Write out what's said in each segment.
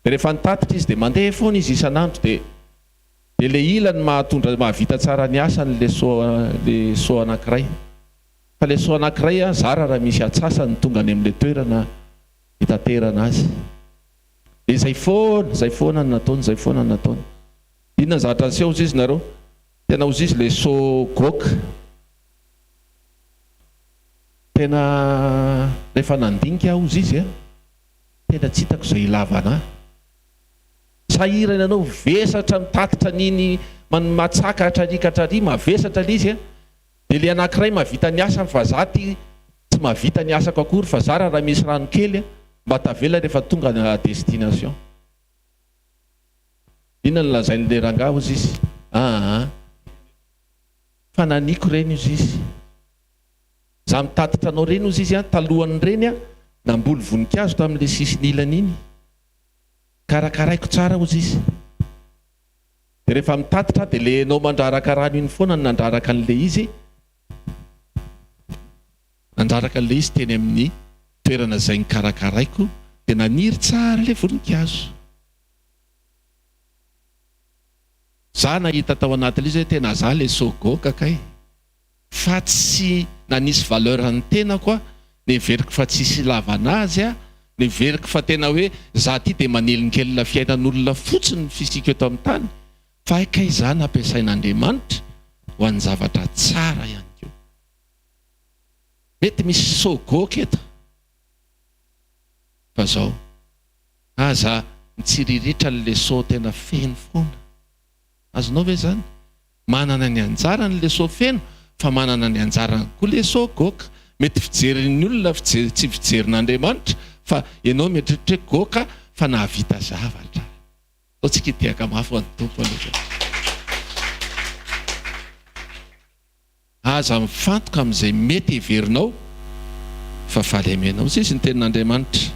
Dia rehefa nitatitra izy dia mandeha foana izy isan'andro dia dia le ilany mahatondra mahavita tsara ny asany le seau le seau anankiray. Fa le seau anankiray an zara raha misy atsasany tonga any amin'le toerana hitaterana azy. Dia izay foana, izay foana no nataony, izay foana no nataony. Inona ny zavatra niseho hozy izy nareo? Tena hozy izy le seau goaka. Tena rehefa nandinika aho hozy izy an, tena tsy hitako izay ilavana ahy. Sahirana ianao, vesatra mitatitra an'iny matsaka hatrary ka hatrary, mavesatra ilay izy an. Dia ilay anankiray mahavita ny asany fa za ty tsy mahavita ny asako akory fa zara raha misy rano kely mba tavela rehefa tonga any à destination. Inona no lazain'ilay rangahy hozy izy? Aa. Fa naniko ireny hozy izy. Za mitatitra anao ireny hozy izy an, talohan'ireny an, namboly voninkazo tamin'ilay sisiny ilany iny. Karakaraiko tsara hozy izy. Dia rehefa mitatitra dia le enao mandraraka rano iny foana no nandraraka an'le izy, nandraraka an'le izy teny amin'ny toerana izay nokarakaraiko dia naniry tsara ilay voninkazo. Za nahita tao anatin'ilay izy hoe tena za le sogoka kay. Fa tsy nanisy valeur ny tenako aho, neveriko fa tsisy ilavana azy aho, neveriko fa tena hoe za ty dia manelingelina fiainan'olona fotsiny ny fisiako eto amin'ny tany, fa hay kay za nampiasain'Andriamanitra ho an'ny zavatra tsara ihany koa. Mety misy sogoka eto fa zao, aza mitsiriritra ny leçon tena feno foana. Azonao ve zany? Manana ny anjarany le seau feno fa manana ny anjarany koa le seau goaka. Mety fijerin'ny olona fijery tsy fijerin'Andriamanitra fa ianao mieritreritra hoe goaka fa nahavita zavatra. Atao tsika hitehaka mafy ho an'ny Tompo aloha. Aza mifantoka amin'izay mety heverinao fa fahalemenao. Hoy izy ny tenin'Andriamanitra.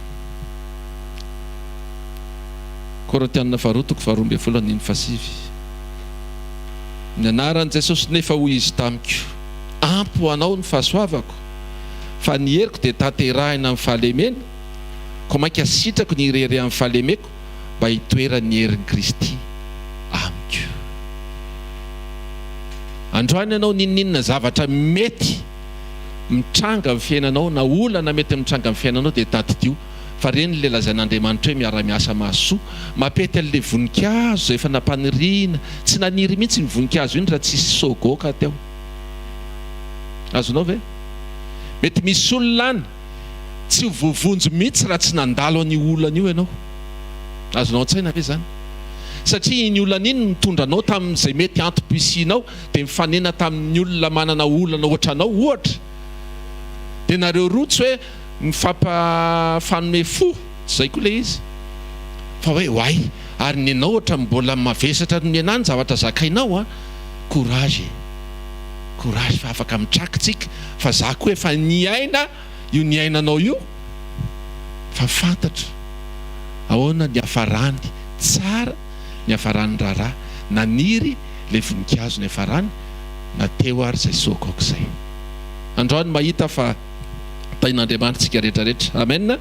Korintiana faharoa toko faharoa ambin'ny folo andininy fahasivy. Ny anaran'i Jesosy nefa hoy izy tamiko, ampy ho anao ny fahasoavako, fa ny heriko dia tanterahina amin'ny fahalemena, koa mainka sitrako ny hirehareha amin'ny fahalemeko, mba hitoeran'ny herin'i Kristy amiko. Androany ianao n'inon'inona zavatra mety mitranga amin'ny fiainanao na olana mety mitranga amin'ny fiainanao dia tadidio fa ireny ilay lazain'Andriamanitra hoe miara-miasa mahasoa, mampety an'ilay voninkazo izay efa nampaniriana, tsy naniry mihitsy iny voninkazo iny raha tsisy sogoka teo. Azonao ve? Mety misy olona any tsy ho voavonjy mihitsy raha tsy nandalo an'io olana io ianao. Azonao an-tsaina ve izany? Satria iny olana iny no nitondra anao tamin'izay mety antom-pisianao, dia mifanena tamin'ny olona manana olana ohatranao, ohatra. Dia nareo roa tsy hoe mifampa-fanome fo, tsy izay koa ilay izy, fa hoe oay, ary ny anao ohatran'ny mbola mavesatra noho ny anah ny zavatra zakainao an! Courage e! Courage fa afaka mitraky tsika, fa za koa efa niaina io niainanao io fa fantatro ahoana ny hafarany tsara ny hafaran'ny raharaha naniry ilay voninkazo niafarany na teo ary izay soakoko izay. Androany mahita fa tahin'Andriamanitra tsika rehetra rehetra. Amen.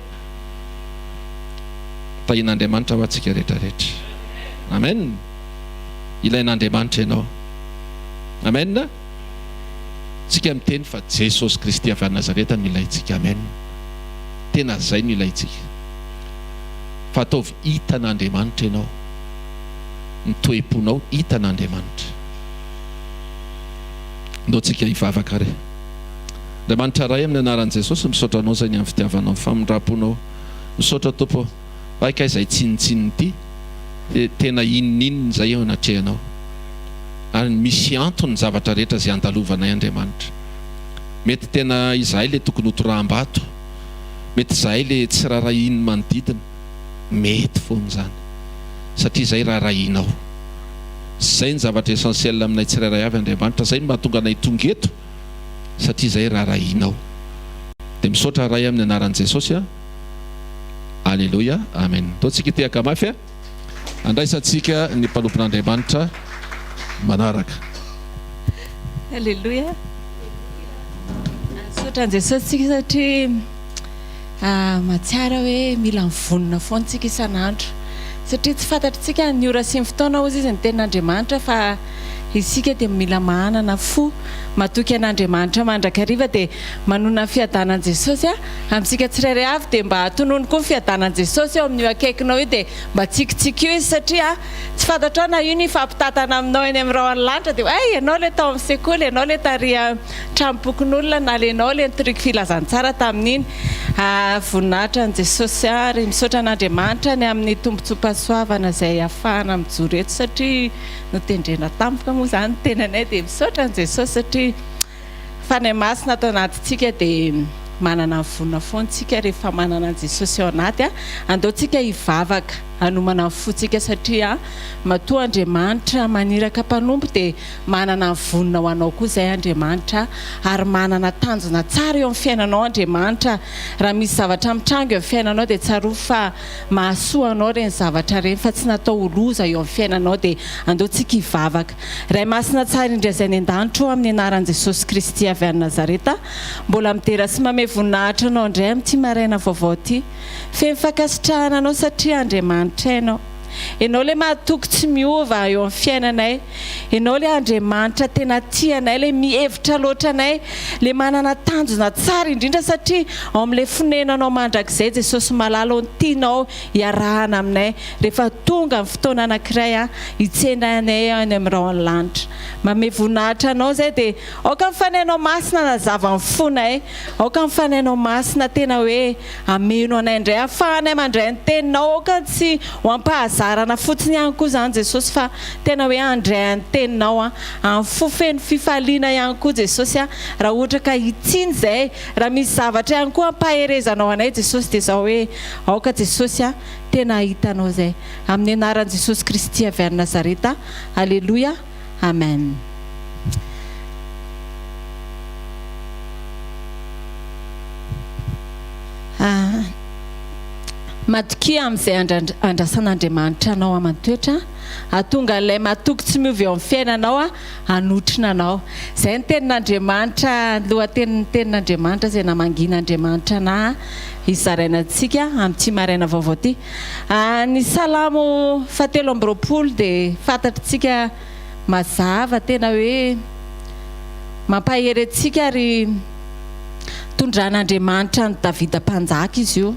Tahin'Andriamanitra ho antsika rehetra rehetra. Amen. Ilain'Andriamanitra ianao. Amen. Tsika miteny fa Jesosy Kristy avy any Nazareta no ilaintsika. Amen. Tena zay no ilaintsika. Fa ataovy hitan'Andriamanitra ianao. Ny toe-ponao hitan'Andriamanitra. Ndao tsika hivavaka ary. Andriamanitra Ray amin'ny anaran'i Jesosy misaotra anao zay ny amin'ny fitiavanao, famindram-ponao. Misaotra Tompo ô. Hay kay izay tsinontsinona ity dia tena inoninona izay eo anatrehanao. Ary misy antony ny zavatra rehetra izay andalovanay Andriamanitra. Mety tena izahay le tokony ho toraham-bato, mety izahay le tsy rarahian'ny manodidina, mety foana izany satria izay rarahianao. Izay ny zavatra essentiel aminay tsirairay avy Andriamanitra, izay no mahatonga anay tonga eto satria izay rarahianao. Dia misaotra Ray amin'ny anaran'i Jesosy a. Aleloia Amen. Ataontsika tehaka mafy a. Andraisantsika ny mpanompon'Andriamanitra manaraka. Aleloia. Misaotra an'i Jesosy tsika satria mahatsiaro hoe mila mivonona foana tsika isan'andro. Satria tsy fantatritsika ny ora sy ny fotoana hozy izy ny tenin'Andriamanitra fa isika dia mila manana fo matoky an'Andriamanitra mandrakariva dia manonona ny fiadanan'i Jesosy amintsika tsirairay avy dia mba tonony koa ny fiadanan'i Jesosy eo amin'io akaikinao io dia mba tsikitsikio izy satria tsy fantatrao na io no hifampitantana aminao eny amin'ny rahon'ny lanitra dia hoe ianao ilay tao amin'ny sekoly, ianao ilay tary tranom-pokonolona na ilay ianao ilay nitoriko filazantsara tamin'iny. Voninahitra an'i Jesosy ary misaotra an'Andriamanitra ny amin'ny tombontsoam-pahasoavana izay ahafahana mijoro eto satria notendrena tampoka moa izany ny tenanay dia misaotra an'i Jesosy satria Fanahy Masina ato anatintsika dia manana ny vonona foana tsika rehefa manana an'i Jesosy ao anaty a. Andao tsika hivavaka hanomana ny fontsika satria matoa Andriamanitra maniraka mpanompo dia manana ny vonona ho anao koa izay Andriamanitra ary manana tanjona tsara eo amin'ny fiainanao Andriamanitra. Raha misy zavatra mitranga eo amin'ny fiainanao dia tsarovy fa mahasoa anao ireny zavatra ireny fa tsy natao ho loza eo amin'ny fiainanao dia andao tsika hivavaka. Ray Masina tsara indrindra izay any an-danitra ô, amin'ny anaran'i Jesosy Kristy avy any Nazareta, mbola midera sy mamehy voninahitra Anao indray amin'ity maraina vaovao ity. Feno fankasitrahana Anao satria Andriamanitray Ianao. Ianao ilay mahatoky tsy miova eo amin'ny fiainanay. Ianao ilay Andriamanitra tena tia anay, ilay mihevitra loatra anay, ilay manana tanjona tsara indrindra satria ao amin'ilay fonenanao mandrakizay Jesosy malala ô, ny tianao hiarahana aminay rehefa tonga ny fotoana anankiray hitsena anay any amin'ny rahon'ny lanitra. Manome voninahitra Anao izay dia aoka ny Fanahinao Masina hanazava ny fonay, aoka ny Fanahinao Masina tena hoe hameno anay indray hahafahanay mandray ny Teninao, aoka tsy ho am-pahazarana fotsiny ihany koa izany Jesosy fa tena hoe handray ny Teninao amin'ny fo feno fifaliana ihany koa Jesosy raha ohatra ka hitsiny izay, raha misy zavatra ihany koa hampaherezanao anay Jesosy dia izao hoe aoka Jesosy a tena hahita anao izay. Amin'ny anaran'i Jesosy Kristy avy any Nazareta. Aleloia. Amen. Matokia amin'izay andrasan'Andriamanitra anao aman-toetra. Hahatonga an'ilay matoky tsy miova eo amin'ny fiainanao hanotrona anao. Izay ny tenin'Andriamanitra, lohatenin'ny tenin'Andriamanitra izay namangian'Andriamanitra anah hizaraina antsika amin'ity maraina vaovao ity. Ny Salamo fahatelo amby 20 dia fantatritsika mazava tena hoe mampahery antsika ary tondran'Andriamanitra an'i Davida mpanjaka izy io.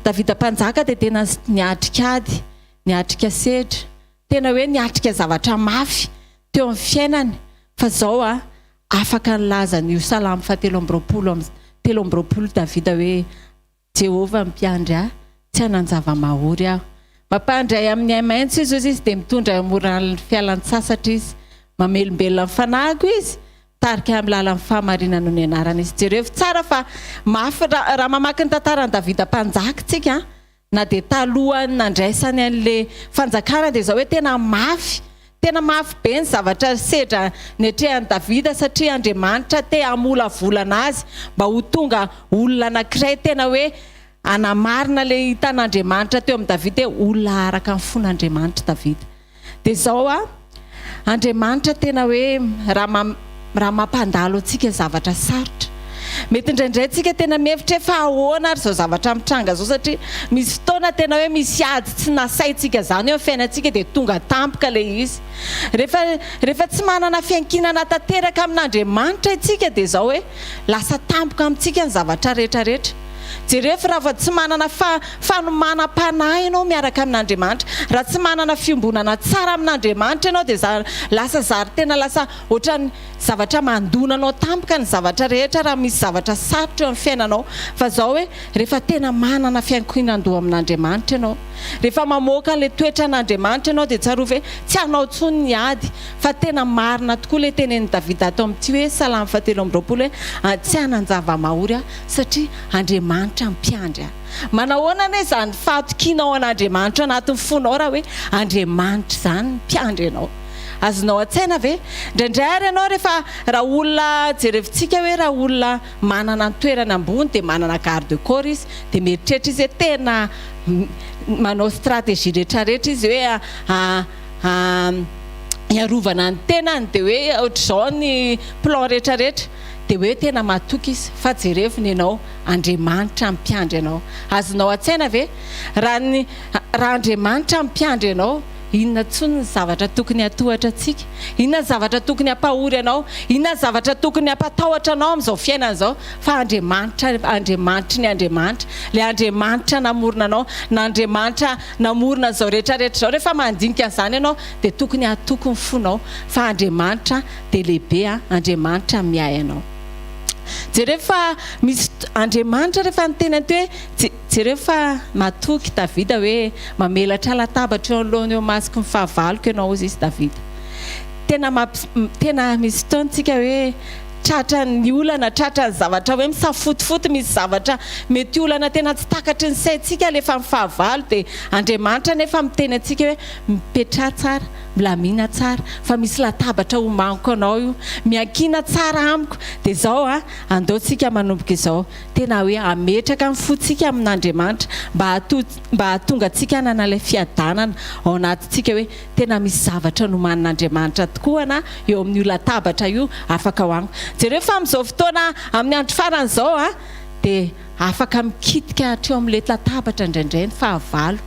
Davida mpanjaka dia tena niatrika ady, niatrika sedra, Tena hoe niatrika zavatra mafy teo amin'ny fiainany fa zao a, afaka nilaza an'io Salamo fahatelo amby 20 amby 23 Davida hoe, Jehovah no mpiandry ahy, tsy hanan-java-mahory aho. Mampandry ahy amin'ny ahi-maitso izy, hozy izy, dia mitondra ahy amoron'ny fialan-tsasatra izy. Mamelombelona ny fanahiko izy, mitarika ahy amin'ny lalan'ny fahamarinana noho ny anarany izy. Jerevo tsara fa mafy raha raha mamaky ny tantaran'i Davida mpanjaka isika, Na dia talohan'ny nandraisany an'ilay fanjakana dia izao hoe tena mafy, tena mafy be ny zavatra sedra netrehan'i Davida satria Andriamanitra te hamolavolana azy mba ho tonga olona anankiray tena hoe hanamarina ilay hitan'Andriamanitra teo amin'i Davida hoe olona araka ny fon'Andriamanitra Davida. Dia izao a, Andriamanitra tena hoe raha raha mampandalo antsika zavatra sarotra. Mety indraindray tsika tena mihevitra hoe fa ahoana ary izao zavatra mitranga izao satria misy fotoana tena hoe misy ady tsy nasaintsika izany eo amin'ny fiainantsika dia tonga tampoka ilay izy. Rehefa rehefa tsy manana fiankinana tanteraka amin'Andriamanitra isika dia izao hoe lasa tampoka amintsika ny zavatra rehetra rehetra. Jereo fa raha vao tsy manana fa fanomanam-panahy ianao miaraka amin'Andriamanitra, raha tsy manana fiombonana tsara amin'Andriamanitra ianao dia zary lasa zary tena lasa ohatran'ny zavatra mandona anao tampoka ny zavatra rehetra raha misy zavatra sarotra eo amin'ny fiainanao. Fa izao hoe rehefa tena manana fiankinan-doha amin'Andriamanitra ianao, rehefa mamoaka an'ilay toetran'Andriamanitra ianao dia tsarovy hoe tsy anao intsony ny ady fa tena marina tokoa ilay tenenin'i Davida ato amin'ity hoe Salamo fahatelo amby 20 hoe tsy hanan-java-mahory aho satria Andriamanitra mpiandry ahy. Manahoana anie izany fahatokianao an'Andriamanitra anatin'ny fonao raha hoe Andriamanitra izany ny mpiandry anao? Azonao an-tsaina ve? Indraindray ary ianao rehefa raha olona jerevintsika hoe raha olona manana ny toerany ambony dia manana garde corps izy dia mieritreritra izy hoe tena manao stratégie rehetrarehetra izy hoe hiarovana ny tenany dia hoe ohatr'izao ny plan rehetrarehetra. Dia hoe tena matoky izy fa jerevo ny anao, Andriamanitra mpiandry anao. Azonao an-tsaina ve? Raha ny raha Andriamanitra mpiandry anao, inona intsony ny zavatra tokony hatohatra antsika? Inona ny zavatra tokony hampahory anao? Inona ny zavatra tokony hampatahotra anao amin'izao fiainana izao? Fa Andriamanitra, Andriamanitry ny Andriamanitra, ilay Andriamanitra namorona anao, na Andriamanitra namorona an'izao rehetra rehetra izao, rehefa mandinika an'izany ianao dia tokony hatoky ny fonao fa Andriamanitra dia lehibe a, Andriamanitra miahy anao. Jereo fa misy Andriamanitra rehefa niteny an'ity hoe jereo fa matoky Davida hoe mamelatra latabatra eo anoloany eo imasoko ny fahavaloko ianao hozy izy Davida. Tena mampi tena misy fotoana tsika hoe tratran'ny olana, tratran'ny zavatra hoe misafotofoto, misy zavatra mety olana tena tsy takatry ny saintsika alefan'ny fahavalo dia Andriamanitra nefa miteny antsika hoe mipetraha tsara, milamina tsara fa misy latabatra omaniko anao io, miankina tsara amiko dia izao an, andao tsika manomboka izao tena hoe hametraka ny fontsika amin'Andriamanitra mba mba hahatonga antsika hanana ilay fiadanana ao anatintsika hoe tena misy zavatra nomanin'Andriamanitra tokoa ana eo amin'io latabatra io afaka ho amiko. Jereo fa amin'izao fotoana amin'ny andro farany izao an, dia afaka mikitika hatreo amin'ilay latabatra indraindray ny fahavalo.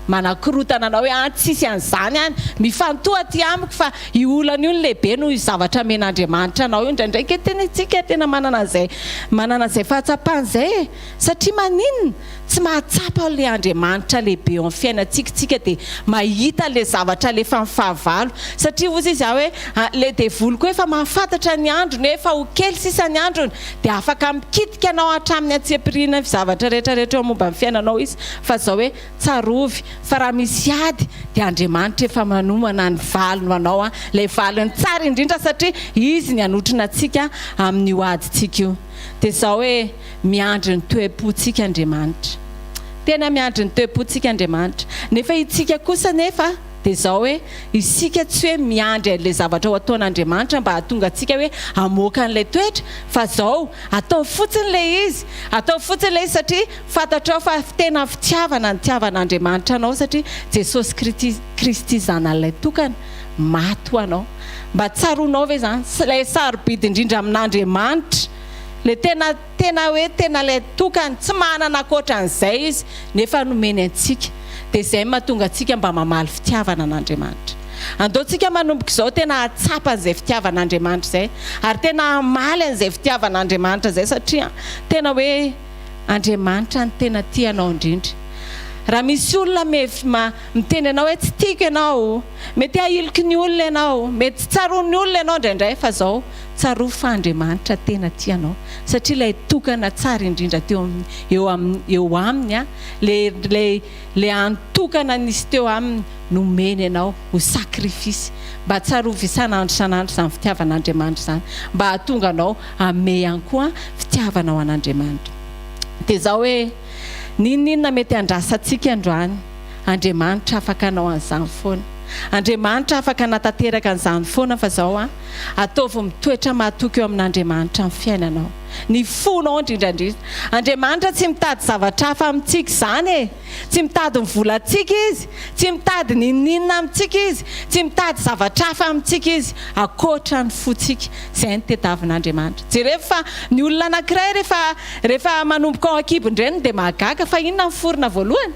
Manakorotana anao hoe an tsisy an'izany any, mifantoha aty amiko fa io olana io no lehibe noho io zavatra amen'Andriamanitra anao io. Indraindray ange tena isika tena manana an'izay manana an'izay fahatsapana izay e! Satria maninona? Tsy mahatsapa ilay Andriamanitra lehibe eo amin'ny fiainantsika isika dia mahita ilay zavatra alefan'ny fahavalo. Satria hozy izy hoe ilay devoly koa efa mahafantatra ny androny hoe efa ho kely sisa ny androny dia afaka mikitika anao hatramin'ny antsipiriany ny zavatra rehetra rehetra eo momba ny fiainanao izy. Fa izao hoe tsarovy fa raha misy ady dia Andriamanitra efa manomana ny valiny ho anao, ilay valiny tsara indrindra satria Izy ny hanotrona antsika amin'io adintsika io. Dia izao hoe miandry ny toe-pontsika Andriamanitra. Tena miandry ny toe-pontsika Andriamanitra. Nefa itsika kosa anefa dia izao hoe isika tsy hoe miandry an'ilay zavatra ho ataon'Andriamanitra mba hahatonga antsika hoe hamoaka an'ilay toetra fa izao, ataovy fotsiny ilay izy. Ataovy fotsiny ilay izy satria fantatrao fa tena fitiavana ny nitiavan'Andriamanitra anao satria Jesosy Kristy Zanany ilay tokana maty ho anao. Mba tsaroanao ve izany? Ilay sarobidy indrindra amin'Andriamanitra, ilay tena tena hoe tena ilay tokany, tsy manana ankoatra an'izay izy, nefa nomeny antsika. Dia izay no mahatonga antsika mba mamaly fitiavana an'Andriamanitra. Andao tsika manomboka izao tena hahatsapa an'izay fitiavan'Andriamanitra izay, ary tena hamaly an'izay fitiavan'Andriamanitra izay, satria tena hoe Andriamanitra no tena tia anao indrindra. Raha misy olona miteny anao hoe tsy tiako ianao, Mety hahiliky ny olona ianao, mety tsy tsaroan'ny olona ianao indraindray, fa izao, tsarovy fa Andriamanitra tena tia anao, satria ilay tokana tsara indrindra teo amin'ny, eo amin'ny, eo Aminy, ilay, ilay, ilay hany tokana nisy teo Aminy, nomeny anao ho sacrifice. Mba tsarovy isan'andro isan'andro izany fitiavan'Andriamanitra izany, mba hahatonga anao hanome ihany koa fitiavana ho an'Andriamanitra. Dia izao hoe, n'inon'inona mety handrasantsika androany, Andriamanitra afaka hanao an'izany foana. Andriamanitra afaka hanatanteraka an'izany foana fa izao an, ataovy mitoetra mahatoky eo amin'Andriamanitra ny fiainanao. Ny fonao indrindra indrindra. Andriamanitra tsy mitady zavatra hafa amintsika izany e! Tsy mitady ny volantsika Izy, tsy mitady n'inon'inona amintsika Izy, tsy mitady zavatra hafa amintsika Izy ankoatra ny fontsika. Izay no tediavin'Andriamanitra. Jerevo fa ny olona anankiray rehefa rehefa manomboka ao an-kibon-dreniny dia mahagaga fa inona ny forona voalohany?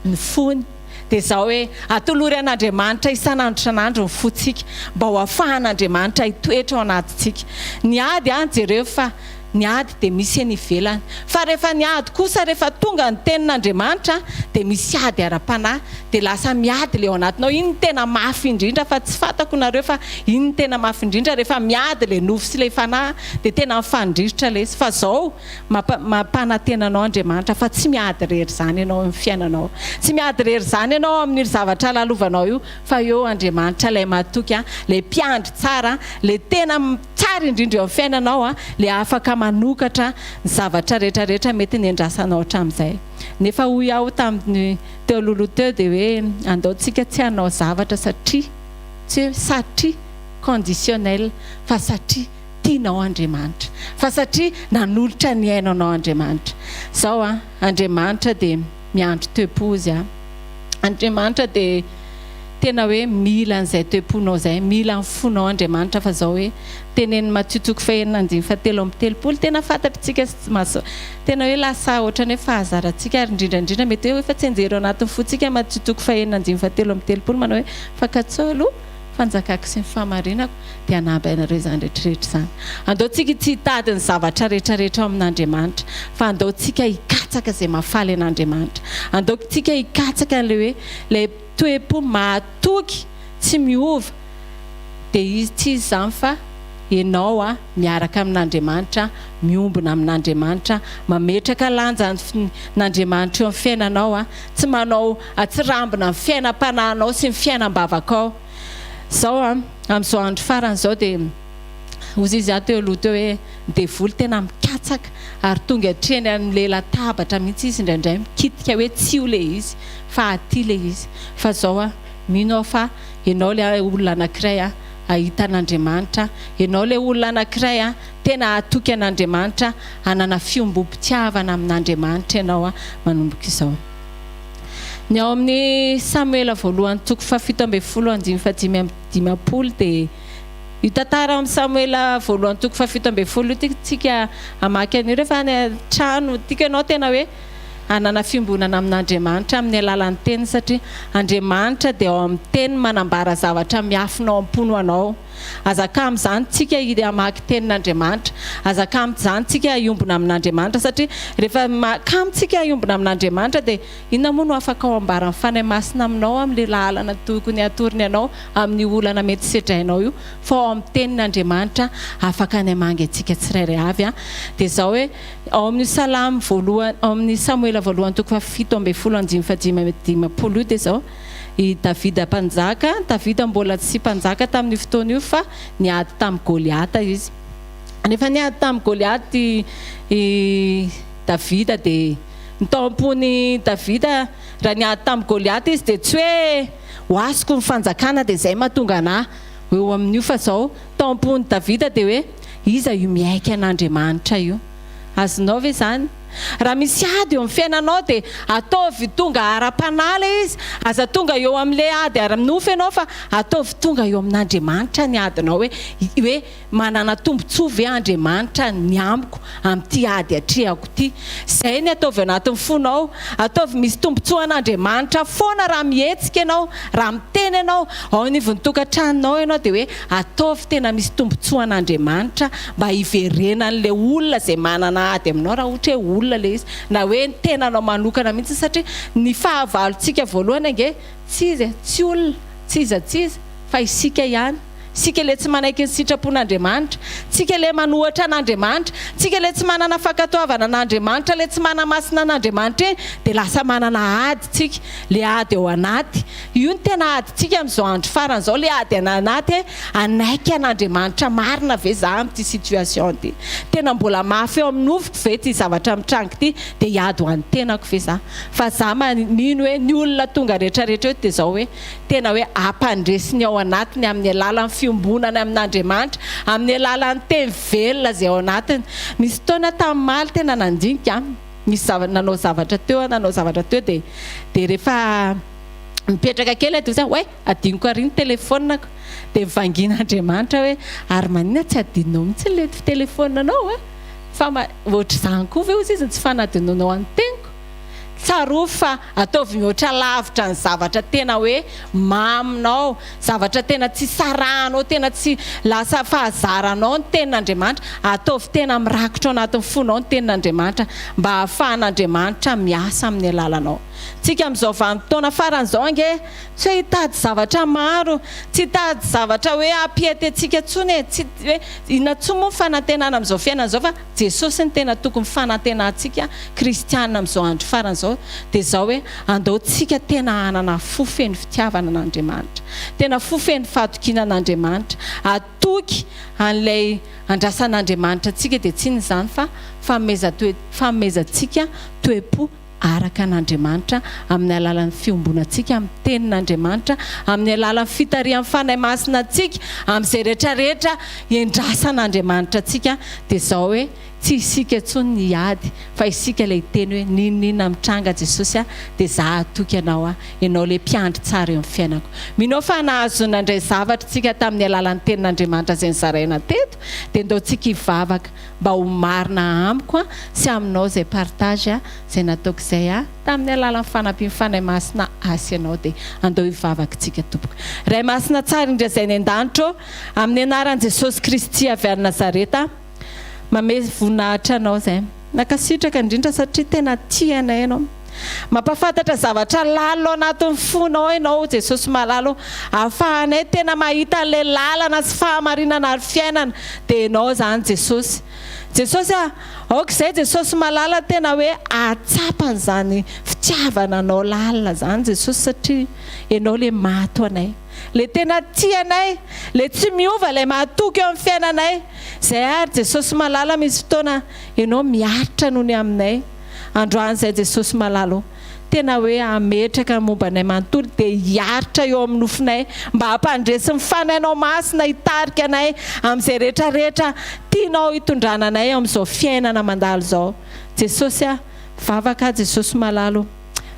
Ny fony. Dia izao hoe, atolory an'Andriamanitra isan'andro isan'andro ny fontsika, mba ho afahan'Andriamanitra hitoetra ao anatintsika. Ny ady an, jereo fa ny ady dia misy eny ivelany. Fa rehefa ny ady kosa, rehefa tonga ny tenin'Andriamanitra, dia misy ady ara-panahy. Dia lasa miady ilay ao anatinao. Iny no tena mafy indrindra, fa tsy fantako nareo fa iny no tena mafy indrindra, rehefa miady ilay nofo sy ilay fanahy, dia tena mifandrirotra ilay izy. Fa izao, Mampanantena anao Andriamanitra fa tsy miady irery izany ianao amin'ny fiainanao. Tsy miady irery izany ianao amin'io zavatra lalovanao io fa eo Andriamanitra ilay mahatoky, ilay mpiandry tsara, ilay tena tsara indrindra eo amin'ny fiainanao, ilay afaka manokatra ny zavatra rehetra rehetra mety niandrasanao hatramin'izay. Nefa hoy aho tamin'ny teo alohaloha teo dia hoe andao tsika tsy hanao zavatra satria, tsy hoe satria conditionnel fa satria tianao Andriamanitra, fa satria nanolotra ny aino anao Andriamanitra. Zao an, Andriamanitra dia miandry toe-po Izy an. Andriamanitra dia Tena hoe mila an'izay toe-ponao izay, mila ny fonao Andriamanitra fa izao hoe tenenin'i Matio toko fahenina andininy fahatelo amby telopolo tena fantatritsika sy maso tena hoe lasa ohatran'ny hoe fahazarantsika ary indrindra indrindra mety hoe efa tsianjery ao anatin'ny fontsika Matio toko fahenina andininy fahatelo amby telopolo manao hoe fa katsaho aloha fanjakako sy ny fahamarinako dia hanampy anareo izany rehetrarehetra izany. Andao tsika tsy hitady ny zavatra rehetrarehetra ao amin'Andriamanitra fa andao tsika hikatsaka izay mahafaly an'Andriamanitra. Andao tsika hikatsaka an'ilay hoe ilay toe-po mahatoky tsy miova dia izy tsy izy izany fa ianao a miaraka amin'Andriamanitra, miombona amin'Andriamanitra, mametraka lanja n'Andriamanitra eo amin'ny fiainanao a, tsy manao atsirambina ny fiainam-panahinao sy ny fiainam-bavakao. Izao a, amin'izao andro farany izao dia hozy izy aho teo aloha teo hoe ny devoly tena mikatsaka ary tonga hatreny amin'ilay latabatra mihitsy izy indraindray mikitika hoe tsy io ilay izy fa aty ilay izy. Fa izao a, mino aho fa ianao ilay olona anankiray a, hahita an'Andriamanitra, ianao ilay olona anankiray a, tena hatoky an'Andriamanitra, hanana fiombom-pitiavana amin'Andriamanitra ianao a, manomboka izao. Ny ao amin'ny Samoela voalohany toko fahafito ambin'ny folo andininy fahadimy amby dimampolo dia io tantara ao amin'ny Samoela voalohany toko fahafito ambin'ny folo io tiantsika hamaky an'io rehefa any an-trano. Tiako ianao tena hoe hanana fiombonana amin'Andriamanitra amin'ny alalan'ny teny satria Andriamanitra dia ao amin'ny teny manambara zavatra miafina ao am-pony ho anao. Aza kamo izany tsika hamaky tenin'Andriamanitra. Aza kamo izany tsika hiombona amin'Andriamanitra satria rehefa kamo tsika hiombona amin'Andriamanitra dia inona moa no afaka ao ambaran'ny Fanahy Masina aminao amin'ilay lalana tokony hatorony anao amin'ny olana mety sedrainao io fa ao amin'ny tenin'Andriamanitra afaka ny hamangy antsika tsirairay avy a. Dia izao hoe ao amin'ny Salamo voalohany ao amin'ny Samoela voalohany toko faha-17 andininy faha-55 io dia izao i Davida mpanjaka, Davida mbola tsy mpanjaka tamin'io fotoana io fa niady tamin'i Goliata izy. Rehefa niady tamin'i Goliata i Davida dia ny tao am-pon'i Davida raha niady tamin'i Goliata izy dia tsy hoe ho azoko ny fanjakana dia izay mahatonga anà ho eo amin'io fa izao tao am-pon'i Davida dia hoe iza io miaiky an'Andriamanitra io? Azonao ve izany? Raha misy ady eo amin'ny fiainanao dia ataovy tonga ara-panahy ilay izy. Aza tonga eo amin'ilay ady ara-nofo ianao fa ataovy tonga eo amin'Andriamanitra ny adinao hoe hoe manana tombontsoa ve Andriamanitra ny amiko amin'ity ady atrehako ity. Izay ny ataovy anatin'ny fonao. Ataovy misy tombontsoa an'Andriamanitra foana raha mihetsika ianao, raha miteny ianao, ao anivon'ny tokantranonao ianao dia hoe ataovy tena misy tombontsoa an'Andriamanitra mba hiverenan'ilay olona izay manana ady aminao raha ohatra hoe olona ilay izy na hoe ny tenanao manokana mihitsy satria ny fahavalontsika voalohany ange tsy iza e, tsy olona, tsy iza tsy iza fa isika ihany. Isika ilay tsy manaiky ny sitrapon'Andriamanitra, tsika ilay manohatra an'Andriamanitra, tsika ilay tsy manana fankatoavana an'Andriamanitra, ilay tsy manamasina an'Andriamanitra iny dia lasa manana ady tsika, ilay ady ao anaty. Io no tena adintsika amin'izao andro farany izao, ilay ady anaty hoe hanaiky an'Andriamanitra marina ve za amin'ity situation ity? Tena mbola mafy eo amin'ny nofoko ve ity zavatra mitranga ity? Dia hiady ho an'ny tenako ve za? Fa za mino hoe ny olona tonga rehetrarehetra eo dia izao hoe tena hoe ampandresy ny ao anatiny amin'ny alalan'ny fiombonany amin'Andriamanitra, amin'ny alalan'ny teny velona izay ao anatiny. Misy fotoana tamin'ny maly tena nandinika aho, nisy zava- nanao zavatra teo aho, nanao zavatra teo dia dia rehefa mipetraka kely aho dia hoy aho, oay, adinoko ary ny telefaoniko. Dia nivangian'Andriamanitra hoe, ary maninona tsy adinonao mihitsy ilay telefaoninao a? Fa ma- ohatr'izany koa ve hozy izy ny tsy fanadinoanao an'ny teniko? Tsarovy fa ataovy mihoatra lavitra ny zavatra tena hoe maminao, zavatra tena tsy sarahanao, tena tsy lasa fahazaranao ny tenin'Andriamanitra. Ataovy tena mirakitra ao anatin'ny fonao ny tenin'Andriamanitra mba hahafahan'Andriamanitra miasa amin'ny alalanao. Tsika amin'izao vanim-potoana farany izao ange tsy hoe hitady zavatra maro, tsy hitady zavatra hoe hampiety antsika intsony e, tsy hoe inona intsony moa ny fanantenana amin'izao fiainana izao fa Jesosy no tena tokony fanantenantsika kristiana amin'izao andro farany izao dia izao hoe andao tsika tena hanana fo feno fitiavana an'Andriamanitra, tena fo feno fahatokiana an'Andriamanitra, hatoky an'ilay andrasan'Andriamanitra antsika dia tsy inona izany fa fanomezan-toe fanomezantsika toe-po araka an'Andriamanitra amin'ny alalan'ny fiombonantsika amin'ny tenin'Andriamanitra, amin'ny alalan'ny fitarihan'ny Fanahy Masina antsika amin'izay rehetra rehetra endrasan'Andriamanitra antsika dia izao hoe. Tsy isika intsony ny hiady fa isika ilay hiteny hoe n'inon'inona mitranga Jesosy a dia za hatoky anao aho, ianao ilay mpiandry tsara eo amin'ny fiainako. Mino aho fa nahazo nandray zavatra isika tamin'ny alalan'ny tenin'Andriamanitra izay nozaraina teto dia ndao tsika hivavaka mba ho marina amiko sy aminao izay partage izay nataoko izay tamin'ny alalan'ny fanampian'ny Fanahy Masina ahy sy ianao dia andao hivavaka tsika tompoko. Ray Masina tsara indrindra izay any an-danitra ô, amin'ny anaran'i Jesosy Kristy avy any Nazareta, Mamehy voninahitra anao zay. Nankasitraka indrindra satria tena tia anay ianao. Mampafantatra zavatra lalina ao anatin'ny fonao ianao Jesosy malala o. Ahafahanay tena mahita an'ilay lalana sy fahamarinana ary fiainana dia ianao izany Jesosy. Jesosy a! Aoka izay Jesosy malala tena hoe ahatsapa an'izany fitiavana anao lalina izany Jesosy satria ianao ilay maty ho anay. Ilay tena tia anay, ilay tsy miova, ilay mahatoky eo amin'ny fiainanay. Izay ary Jesosy malala misy fotoana ianao miaritra noho ny aminay. Androany izay Jesosy malala o. Tena hoe hametraka ny momba anay manontolo dia hiaritra eo amin'ny nofonay mba hampandresy ny Fanahinao Masina hitarika anay amin'izay rehetra rehetra tianao hitondrana anay amin'izao fiainana mandalo izao. Jesosy a! Vavaka aho Jesosy malala o.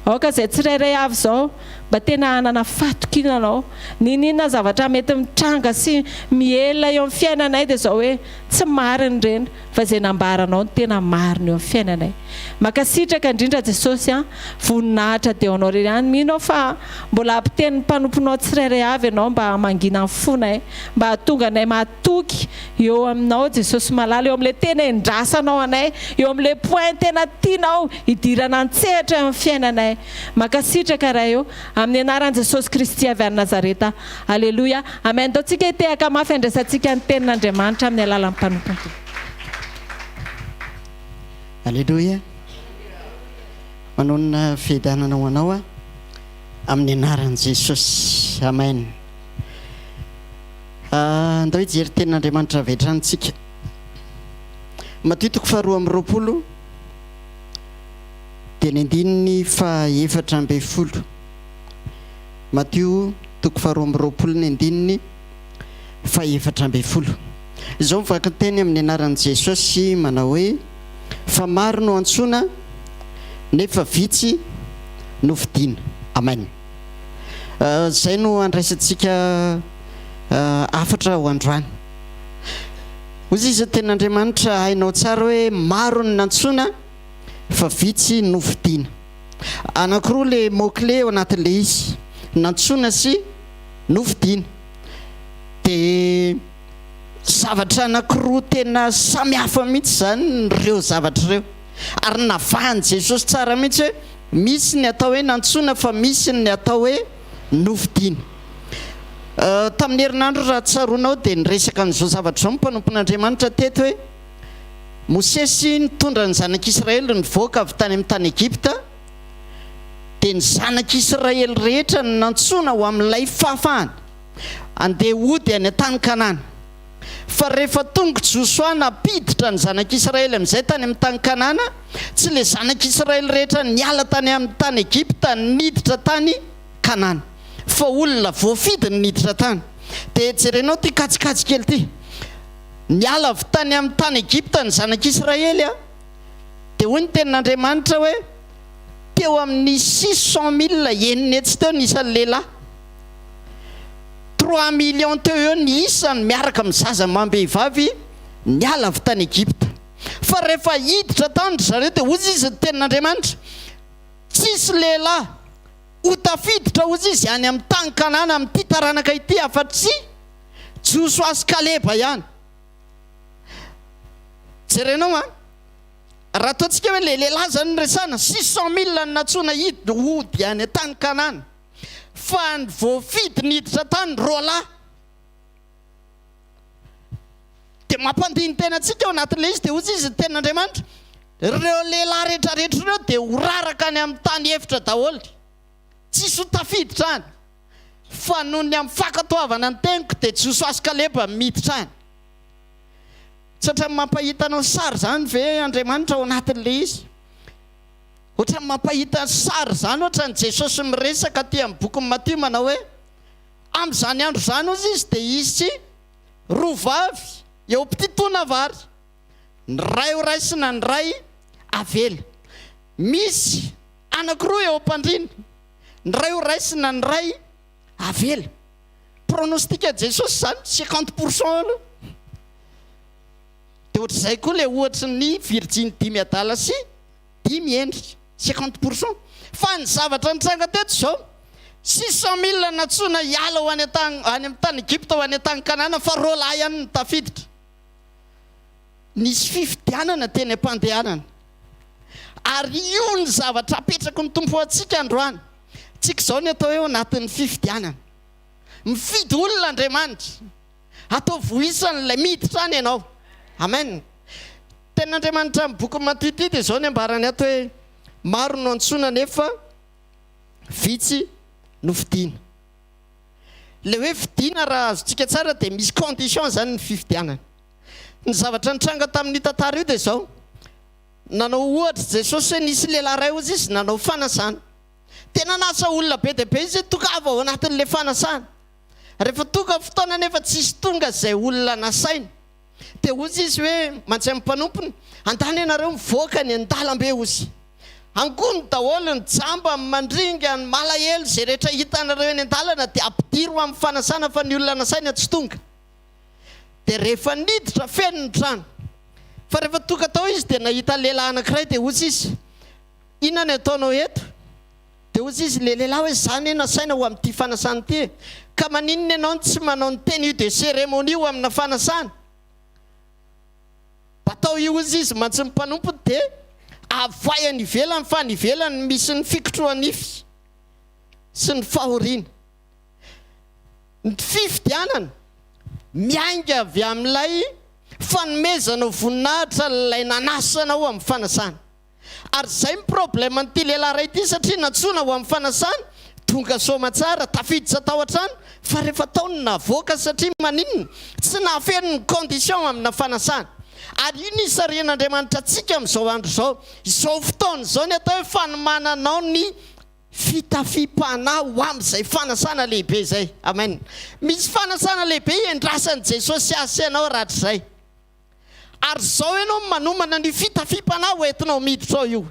Aoka izay tsirairay avy izao mba tena hanana fahatokiana Anao. N'inon'inona zavatra mety mitranga sy mihelina eo amin'ny fiainanay dia izao hoe tsy marina ireny fa izay nambaranao no tena marina eo amin'ny fiainanay. Mankasitraka indrindra Jesosy a! Voninahitra dia ho Anao irery ihany. Mino aho fa mbola hampiteny ny mpanomponao tsirairay avy Ianao mba hamangina ny fonay, mba hahatonga anay mahatoky eo aminao Jesosy malala, eo amin'ilay tena endrasanao anay, eo amin'ilay point tena tianao hidirana an-tsehatra eo amin'ny fiainanay. Mankasitraka Ray ô, amin'ny anaran'i Jesosy Kristy avy any Nazareta. Aleloia. Amen. Ataontsika hitehaka mafy handraisantsika ny tenin'Andriamanitra amin'ny alalan'ny mpanompony Tompo. Aleloia. Manonona fiadanana ho anao aho amin'ny anaran'i Jesosy. Amen. Andao hijery tenin'Andriamanitra avy hatrany tsika. Matio toko faharoa amby 20 dia ny andininy faha 14. Matio toko faha 22 ny andininy faha 14. Izao mivaky ny teny amin'ny anaran'i Jesosy manao hoe, Fa maro no antsoina, nefa vitsy no fidina. Amen. Izay no andraisantsika hafatra ho androany. Hoy izy, Tenin'Andriamanitra, hainao tsara hoe maro ny nantsoina fa vitsy no fidina. Anankiroa le mot clé ao anatin'le izy, nantsoina sy nofidina. Dia zavatra anankiroa tena samy hafa mihitsy izany ireo zavatra ireo. Ary navahan'i Jesosy tsara mihitsy hoe misy ny atao hoe nantsoina fa misy ny atao hoe nofidina. Tamin'ny herinandro raha tsaroanao dia niresaka an'izao zavatra izao ny mpanompon'Andriamanitra teto hoe Mosesy nitondra ny zanak'Israely nivoaka avy tany amin'ny tany Egypta, dia ny zanak'Israely rehetra no nantsoina ho amin'ilay fahafahana, handeha hody any an-tany Kanana. Fa rehefa tonga Josoa nampiditra ny zanak'Israely amin'izay tany amin'ny tany Kanana, tsy ilay zanak'Israely rehetra niala tany amin'ny tany Egypta niditra tany Kanana, fa olona voafidy no niditra tany. Dia jerenao ity kajikajy kely ity. Niala avy tany amin'ny tany Egypta ny zanak'Israely, dia hoy ny tenin'Andriamanitra hoe, teo amin'ny 600 000, 600 teo ny isan'ny lehilahy. 3 millions teo eo ny isany miaraka amin'ny zaza amam-behivavy niala avy tany Egypta. Fa rehefa hiditra tany ry zareo dia hoy izy ny tenin'Andriamanitra, tsisy lehilahy ho tafiditra hoy izy any amin'ny tany Kanana amin'ity taranaka ity afa-tsy Josoa sy Kaleba ihany. Jerenao an, raha ataontsika hoe le lehilahy zany no resahana, 600 000 no nantsoina hiditra hody any an-tany Kanana. Fa ny voafidy niditra tany roalahy. Dia mampandini-tena antsika ao anatin'ilay izy, dia hoy izy ny tenin'Andriamanitra, ireo lehilahy rehetrarehetra ireo dia ho raraka any amin'ny tany efitra daholo. Tsisy ho tafiditra any. Fa noho ny amin'ny fankatoavana ny teniko dia Josoa sy Kaleba miditra any. Tsy ohatran'ny mampahita anao sary izany ve Andriamanitra ao anatin'ilay izy? Ohatran'ny mampahita sary izany ohatran'i Jesosy miresaka aty amin'ny bokin'i Matio manao hoe, Amin'izany andro izany hozy izy dia hisy roa vavy eo am-pititoana vary. Ny iray ho raisina, ny iray avela. Misy anankiroa eo am-pandriana, ny iray ho raisina, ny iray avela. Pronostic Jesosy izany, 50% aloha. Dia ohatr'izay koa ilay ohatry ny virjiny dimy adala sy dimy hendry, 50%. Fa ny zavatra nitranga teto izao, 600 000 nantsoina hiala ho any an-tany, any amin'ny tany Egypta ho any an-tany Kanana fa roa lahy ihany no tafiditra. Nisy fifidianana teny am-pandehanana. Ary io ny zavatra apetraky ny Tompo ho antsika androany. Tsika izao ny atao hoe ao anatin'ny fifidianana. Mifidy olona Andriamanitra. Ataovy ho isan'ilay miditra any ianao. Amen. Tenin'Andriamanitra amin'ny bokin'i Matio ity dia izao ny ambarany ato hoe maro no antsoina nefa vitsy no fidiana. Ilay hoe fidiana raha azontsika tsara dia misy condition izany ny fifidianana. Ny zavatra nitranga tamin'io tantara io dia izao, nanao ohatra Jesosy hoe nisy lehilahy iray hozy izy nanao fanasana. Dia nanasa olona be dia be izy hoe tongava ao anatin'ilay fanasana. Rehefa tonga ny fotoana anefa tsisy tonga izay olona nasaina. Dia hozy izy hoe mantsy amin'ny mpanompony, Andana ianareo mivoaka any an-dalambe hozy. Angony daholo ny jamba, ny mandringa, ny malahelo, izay rehetra hitanareo eny an-dalana dia ampidiro ho amin'ny fanasana fa ny olona nasaina tsy tonga. Dia rehefa niditra, feno ny trano. Fa rehefa tonga tao izy dia nahita lehilahy anankiray dia hozy izy, Inona ny ataonao eto? Dia hozy izy, ilay lehilahy hoe, Izaho anie nasaina ho amin'ity fanasana ity e! Ka maninona ianao no tsy manao ny tenue de cérémonie ho amina fanasana? Batao io hozy izy mantsy ny mpanompony dia avoay any ivelany fa any ivelany no misy ny fikotroha-nify sy ny fahoriana. Ny fifidianana miainga avy amin'ilay fanomezana voninahitra ilay nanasa anao amin'ny fanasana. Ary izay ny problème an'ity lehilahy iray ity satria nantsoina ho amin'ny fanasana, tonga soamatsara, tafiditra tao an-trano, fa rehefa tao no navoaka satria maninona? Tsy nahafeno ny condition amina fanasana. Ary io no isarihan'Andriamanitra antsika amin'izao andro izao. Izao fotoana izao ny atao hoe fanomananao ny fitafiam-panahy ho amin'izay fanasana lehibe izay. Amen. Misy fanasana lehibe iandrasan'i Jesosy ahy sy ianao rahatrizay. Ary izao ianao manomana an'io fitafiam-panahy ho entinao miditra ao io.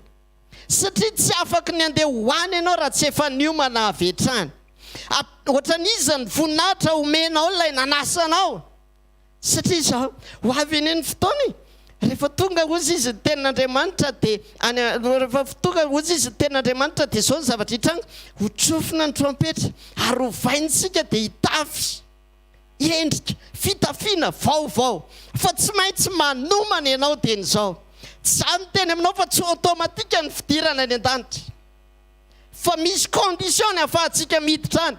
Satria tsy afaky ny handeha ho any ianao raha tsy efa niomana avy hatrany. Ohatran'iza ny voninahitra omenao ilay nanasa anao? Satria izao, ho avy anie ny fotoana e! Rehefa tonga hozy izy ny tenin'Andriamanitra dia any rehefa tonga hozy izy ny tenin'Andriamanitra dia izao ny zavatra hitranga, ho tsofina ny trompetra ary hovaintsika dia hitafy. endrika, fitafiana vaovao fa tsy maintsy manomana ianao dieny izao. Tsy za miteny aminao fa tsy automatique ny fidirana any an-danitra fa misy condition ny ahafahantsika miditra any.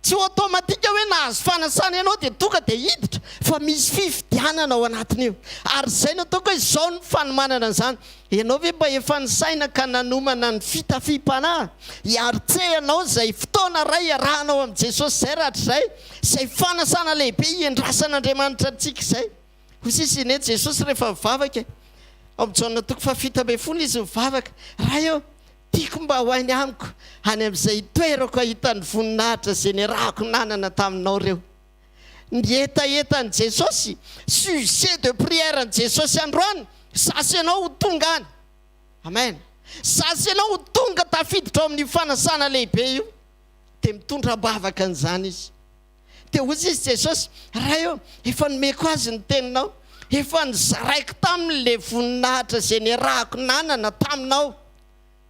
Tsy automatique hoe nahazo fanasana ianao dia tonga dia hiditra fa misy fifidianana ao anatin'io. Ary izay no ataoko hoe izao ny fanomanana an'izany. Ianao ve mba efa nisaina ka nanomana ny fitafiam-panahy hiaritrehanao izay fotoana iray iarahanao amin'i Jesosy izay rahatrizay, izay fanasana lehibe hiandrasan'Andriamanitra antsika izay? Hoy sisa anie Jesosy rehefa mivavaka e! Ao amin'ny Jaona toko fahafito ambin'ny folo izy mivavaka, Ray ô, tiako mba ho any amiko, any amin'izay itoerako hahita ny voninahitra izay niarahako nanana taminao ireo. Ny hetahetan'i Jesosy, sujet de prière an'i Jesosy androany, za sy ianao ho tonga any. Amen. Za sy ianao ho tonga tafiditra ao amin'io fanasana lehibe io. Dia mitondra am-bavaka an'izany izy. Dia hoy izy Jesosy, Ray ô, efa nomeko azy ny teninao, efa nozaraiko taminy ilay voninahitra izay niarahako nanana taminao.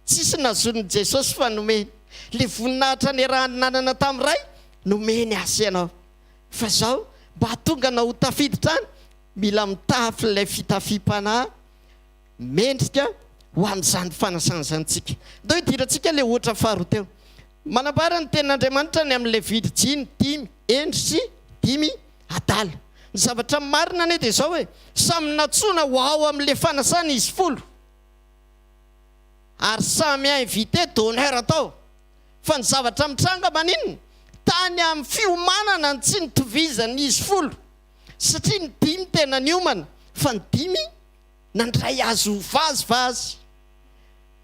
Tsisy nazonin'i Jesosy fa nomeny. Le voninahitra niarahany nanana tamin'ny Ray, nomeny ahy sy ianao. Fa zao, mba hahatonga anao ho tafiditra any, mila mitafy ilay fitafiam-panahy mendrika ho amin'izany fanasana izany tsika. Ndao hidirantsika ilay ohatra faharoa teo. Manambara ny Tenin'Andriamanitra ny amin'ilay virjiny dimy hendry sy dimy adala. Ny zavatra marina anie dia izao e, samy nantsoina ho ao amin'ilay fanasana izy folo. ary samy invité d'honneur tao fa ny zavatra mitranga maninona? Tany amin'ny fiomanana ny tsy nitovizan'izy folo satria ny dimy tena niomana fa ny dimy nandray azy ho vazivazy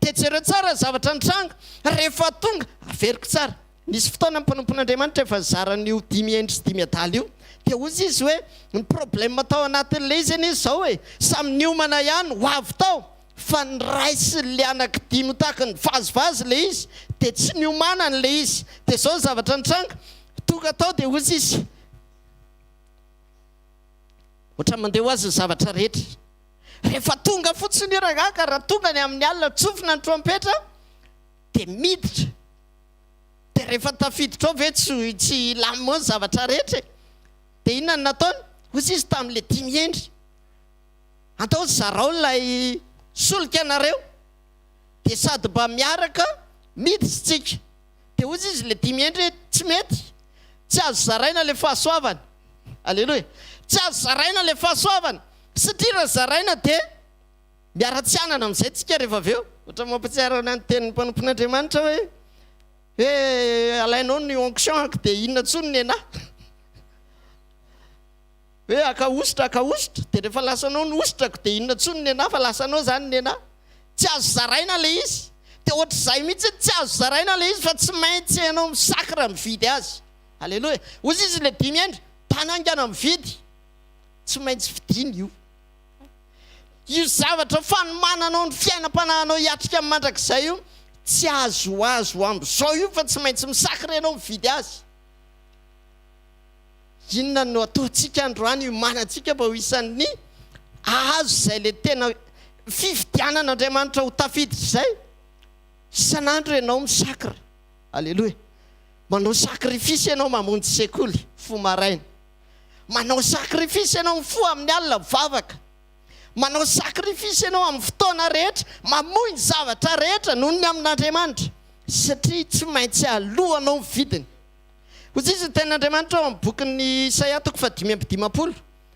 dia jereo tsara ny zavatra nitranga rehefa tonga, averiko tsara, nisy fotoana ny mpanompon'Andriamanitra efa nizara an'io dimy hendry sy dimy adala io. Dia hozy izy hoe, ny problème tao anatin'ilay izy anie izao e, samy niomana ihany ho avy tao, fa ny ray sy ilay anaky dimy tahaka ny vazivazy ilay izy, dia tsy niomanany ilay izy. Dia izao ny zavatra nitranga, tonga tao dia hozy izy, ohatran'ny mandeha ho azy ny zavatra rehetra. Rehefa tonga fotsiny io rangahy ka raha tonga ny amin'ny alina tsofina ny trompetra dia miditra. Dia rehefa tafiditra ao ve tsy tsy hilamina ao ny zavatra rehetra e? Dia inona no nataony? Hoy izy tamin'ilay dimy hendry, Andao zarao ilay solika anareo dia sady mba miaraka miditra isika. Dia hoy izy ilay dimy hendry hoe, Tsy mety, tsy azo zaraina ilay fahasoavana. Aleloia. Tsy azo zaraina ilay fahasoavana satria raha zaraina dia miara-tsy hanana amin'izay tsika rehefa avy eo. Ohatra mampatsiaro anay ny tenin'ny mpanompon'Andriamanitra hoe hoe alainao ny onction-ko dia inona intsony ny anà? Hoe haka hosotra, haka hosotra, dia rehefa lasanao ny hosotrako dia inona intsony ny anà fa lasanao izany ny anà. Tsy azo zaraina ilay izy. Dia ohatr'izay mihitsy, tsy azo zaraina ilay izy fa tsy maintsy ianao mi-sacre mividy azy. Aleloia. Hoy izy ilay dimy hendry, tany haingana mividy. Tsy maintsy vidiana io. Io zavatra fanomananao ny fiainam-panahinao hiatrika ny mandrakizay io, tsy azoazo amin'izao io fa tsy maintsy mi-sacre ianao mividy azy. Inona no ataontsika androany hiomanantsika mba ho isan'ny hahazo izay ilay tena fifidianan'Andriamanitra ho tafiditra izay? Isan'andro ianao mi-sacre. Aleloia. Manao sacrifice ianao mamonjy sekoly fo maraina. Manao sacrifice ianao mifoha amin'ny alina mivavaka. Manao sacrifice ianao amin'ny fotoana rehetra, mamoy ny zavatra rehetra noho ny amin'Andriamanitra satria tsy maintsy aloanao ny vidiny. Hoy izy ny tenin'Andriamanitra ao amin'ny bokin'ny Isaia toko fahadimy amby dimampolo,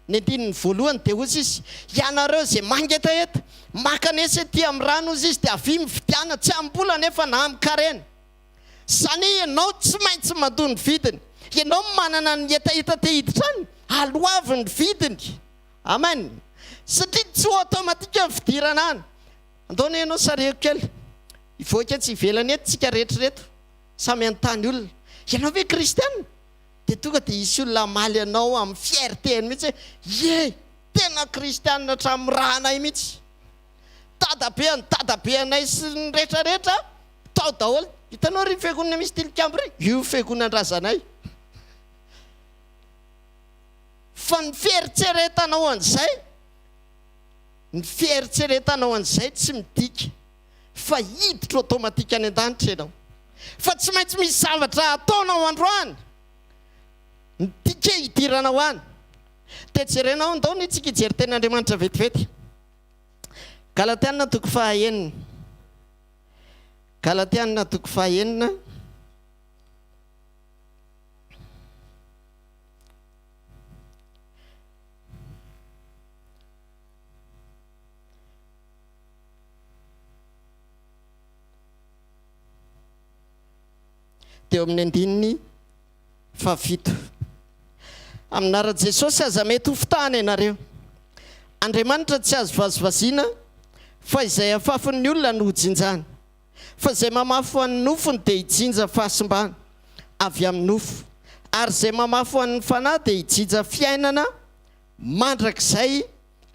ny andininy voalohany dia hoy izy, Ianareo izay mangetaheta, mankanesa ety amin'ny rano, hoy izy, dia avia mividiana, tsy amim-bola anefa na amin-karena. Izany hoe ianao tsy maintsy mandoa ny vidiny. Ianao manana ny hetaheta te hiditra any, aloavy ny vidiny. Amen. Satria tsy ho automatique ny fidirana any. Andao anie ianao sarihiko kely. Hivoaka etsy ivelany eto tsika rehetra ireto. Samy hanontany olona. Ianao ve kristiana? Dia tonga dia hisy olona hamaly anao amin'ny fierté-ny mihitsy hoe, ie, tena kristiana hatramin'ny rà-nay mihitsy. Dadabe an'i dadabe anay sy ny rehetra rehetra tao daholo. Hitanao ry fiangonana misy tilikambo ry? Io fiangonan-drazanay. Fa ny fieritreretanao an'izay, ny fieritreretanao an'izay tsy midika fa hiditra automatique any an-danitra ianao. Fa tsy maintsy misy zavatra ataonao androany ny ticket hidiranao any. Dia jerenao, ndao anie tsika hijery tenin'Andriamanitra vetivety. Galatiana toko fahaenina. Galatiana toko fahaenina. Teo amin'ny andininy fahafito. Amin'ny anaran'i Jesosy aza mety ho fitahana ianareo. Andriamanitra tsy azo vazivaziana fa izay afafin'ny olona no hojinjany. Fa izay mamafy ho an'ny nofony dia hijinja fahasimbana avy amin'ny nofo, ary izay mamafy ho an'ny fanahy dia hijinja fiainana mandrakizay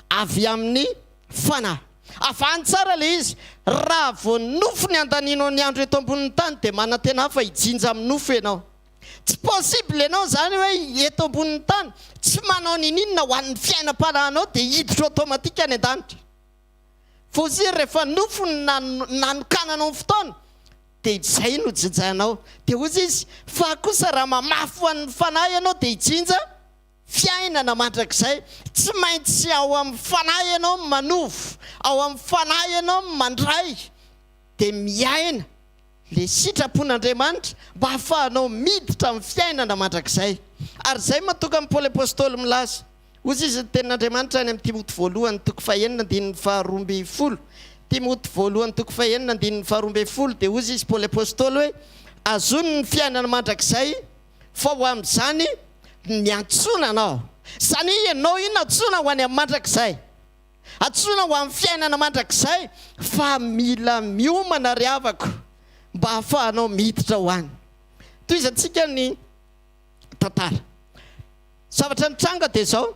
avy amin'ny fanahy. Avahany tsara ilay izy, raha vao nofo ny andanianao ny andro eto ambonin'ny tany dia manantena fa hijinja amin'ny nofo ianao. Tsy possible ianao izany hoe eto ambonin'ny tany tsy manao niniana ho an'ny fiainam-panahinao dia hiditra automatique any an-danitra. Fozia rehefa nofo no nanokananao ny fotoana dia izay no jinjainao. Dia hoy izy, fa kosa raha mamafy ho an'ny fanahy ianao dia hijinja fiainana mandrakizay. Tsy maintsy ao amin'ny fanahy ianao no manovo, ao amin'ny fanahy ianao no mandray dia miaina ilay sitrapon'Andriamanitra mba hahafahanao miditra amin'ny fiainana mandrakizay. Ary izay mahatonga an'i Paoly Apostoly milaza, hoy izy ny tenin'Andriamanitra any amin'ny Timoty voalohany toko fahenina andininy faharoambinifolo, Timoty voalohany toko fahenina andininy faharoambinifolo dia hoy izy Paoly Apostoly hoe, Azony ny fiainana mandrakizay fa ho amin'izany no niantsoana anao. Izany hoe ianao io nantsoina ho any amin'ny mandrakizay. Antsoina ho amin'ny fiainana mandrakizay fa mila miomana ry havako mba hahafahanao miditra ho any. Tohizantsika ny tantara. Zavatra nitranga dia izao,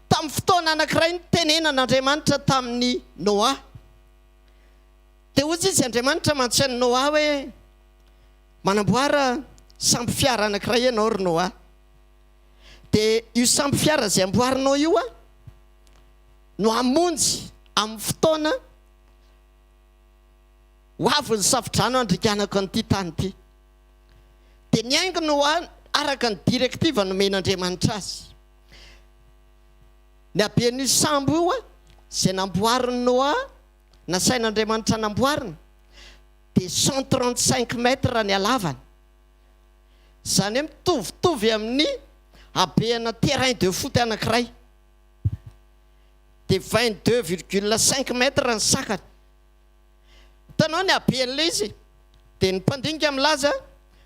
tamin'ny fotoana anankiray nitenenan'Andriamanitra tamin'i Noa, dia hoy izy, Andriamanitra mantsy an'i Noa hoe, Manamboara sambo fiara anankiray ianao ry Noa. Dia io sambo fiara izay amboarinao io no hamonjy amin'ny fotoana ho avy ny safodrano handringanako an'ity tany ity. Dia niainga Noa araka ny directive nomen'Andriamanitra azy. Ny haben'io sambo io izay namboarin'i Noa, nasain'Andriamanitra namboarina, dia 135 mètres ny halavany. Izany hoe mitovitovy amin'ny habehana terrain de foot anankiray. Dia 22,5 mètres ny sakany. Hitanao ny haben'ilay izy? Dia ny mpandinika milaza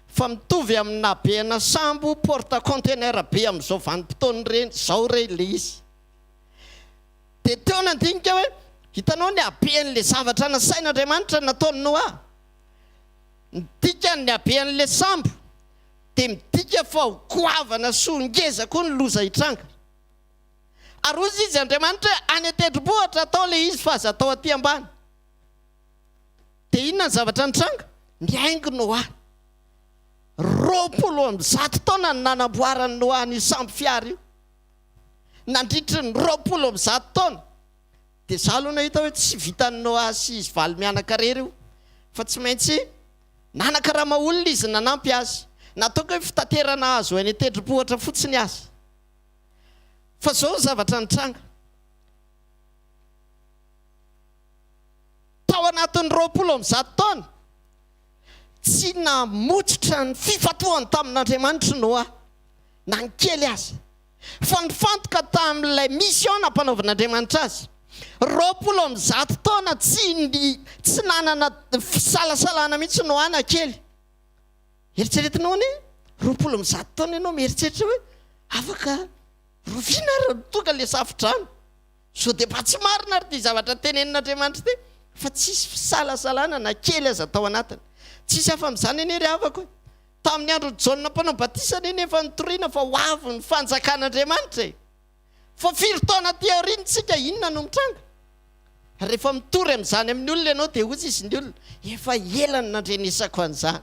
fa mitovy amin'ny habehana sambo porte container be amin'izao vanim-potoana ireny izao re ilay izy. Dia teo nandinika hoe, hitanao ny haben'ilay zavatra nasain'Andriamanitra nataon'i Noa? Ny dikan'ny haben'ilay sambo dia midika fa ho goavana sy ho ngeza koa ny loza hitranga. Ary hoy izy Andriamanitra hoe, any an-tendrombohitra atao ilay izy fa aza atao aty ambany. Dia inona ny zavatra nitranga? Nihaingo Noa. 120 taona no nanamboaran'i Noa an'io sambo fiara io. Nandritry ny 120 taona. Dia izaho aloha nahita hoe tsy vitan'i Noa sy izy valo mianaka irery io, fa tsy maintsy nanakarama olona izy nanampy azy. Nataoko hoe fitaterana azo eny an-tendrombohitra fotsiny aza. Fa izao ny zavatra nitranga. Tao anatin'ny 120 taona, tsy namotsitra ny fifantohany tamin'Andriamanitra i Noa, na ny kely aza, fa nifantoka tamin'ilay mission nampanaovin'Andriamanitra azy. 120 taona tsy tsy nanana fisalasalana mihitsy Noa na kely. Eritreretinao anie, 120 taona ianao mieritreritra hoe afaka roviana ary no tonga ilay safodrano. Sao dia mba tsy marina ary ity zavatra tenenin'Andriamanitra ity fa tsisy fisalasalana na kely aza tao anatiny. Tsisy hafa amin'izany anie ry havako e. Tamin'ny andron'i Jaona mpanao batisa anie nefa nitoriana fa ho avy ny fanjakan'Andriamanitra e. Fa firy taona aty aoriana isika inona no mitranga? Rehefa mitory amin'izany amin'ny olona ianao dia hoy izy ny olona, efa ela no nandrenesako an'izany.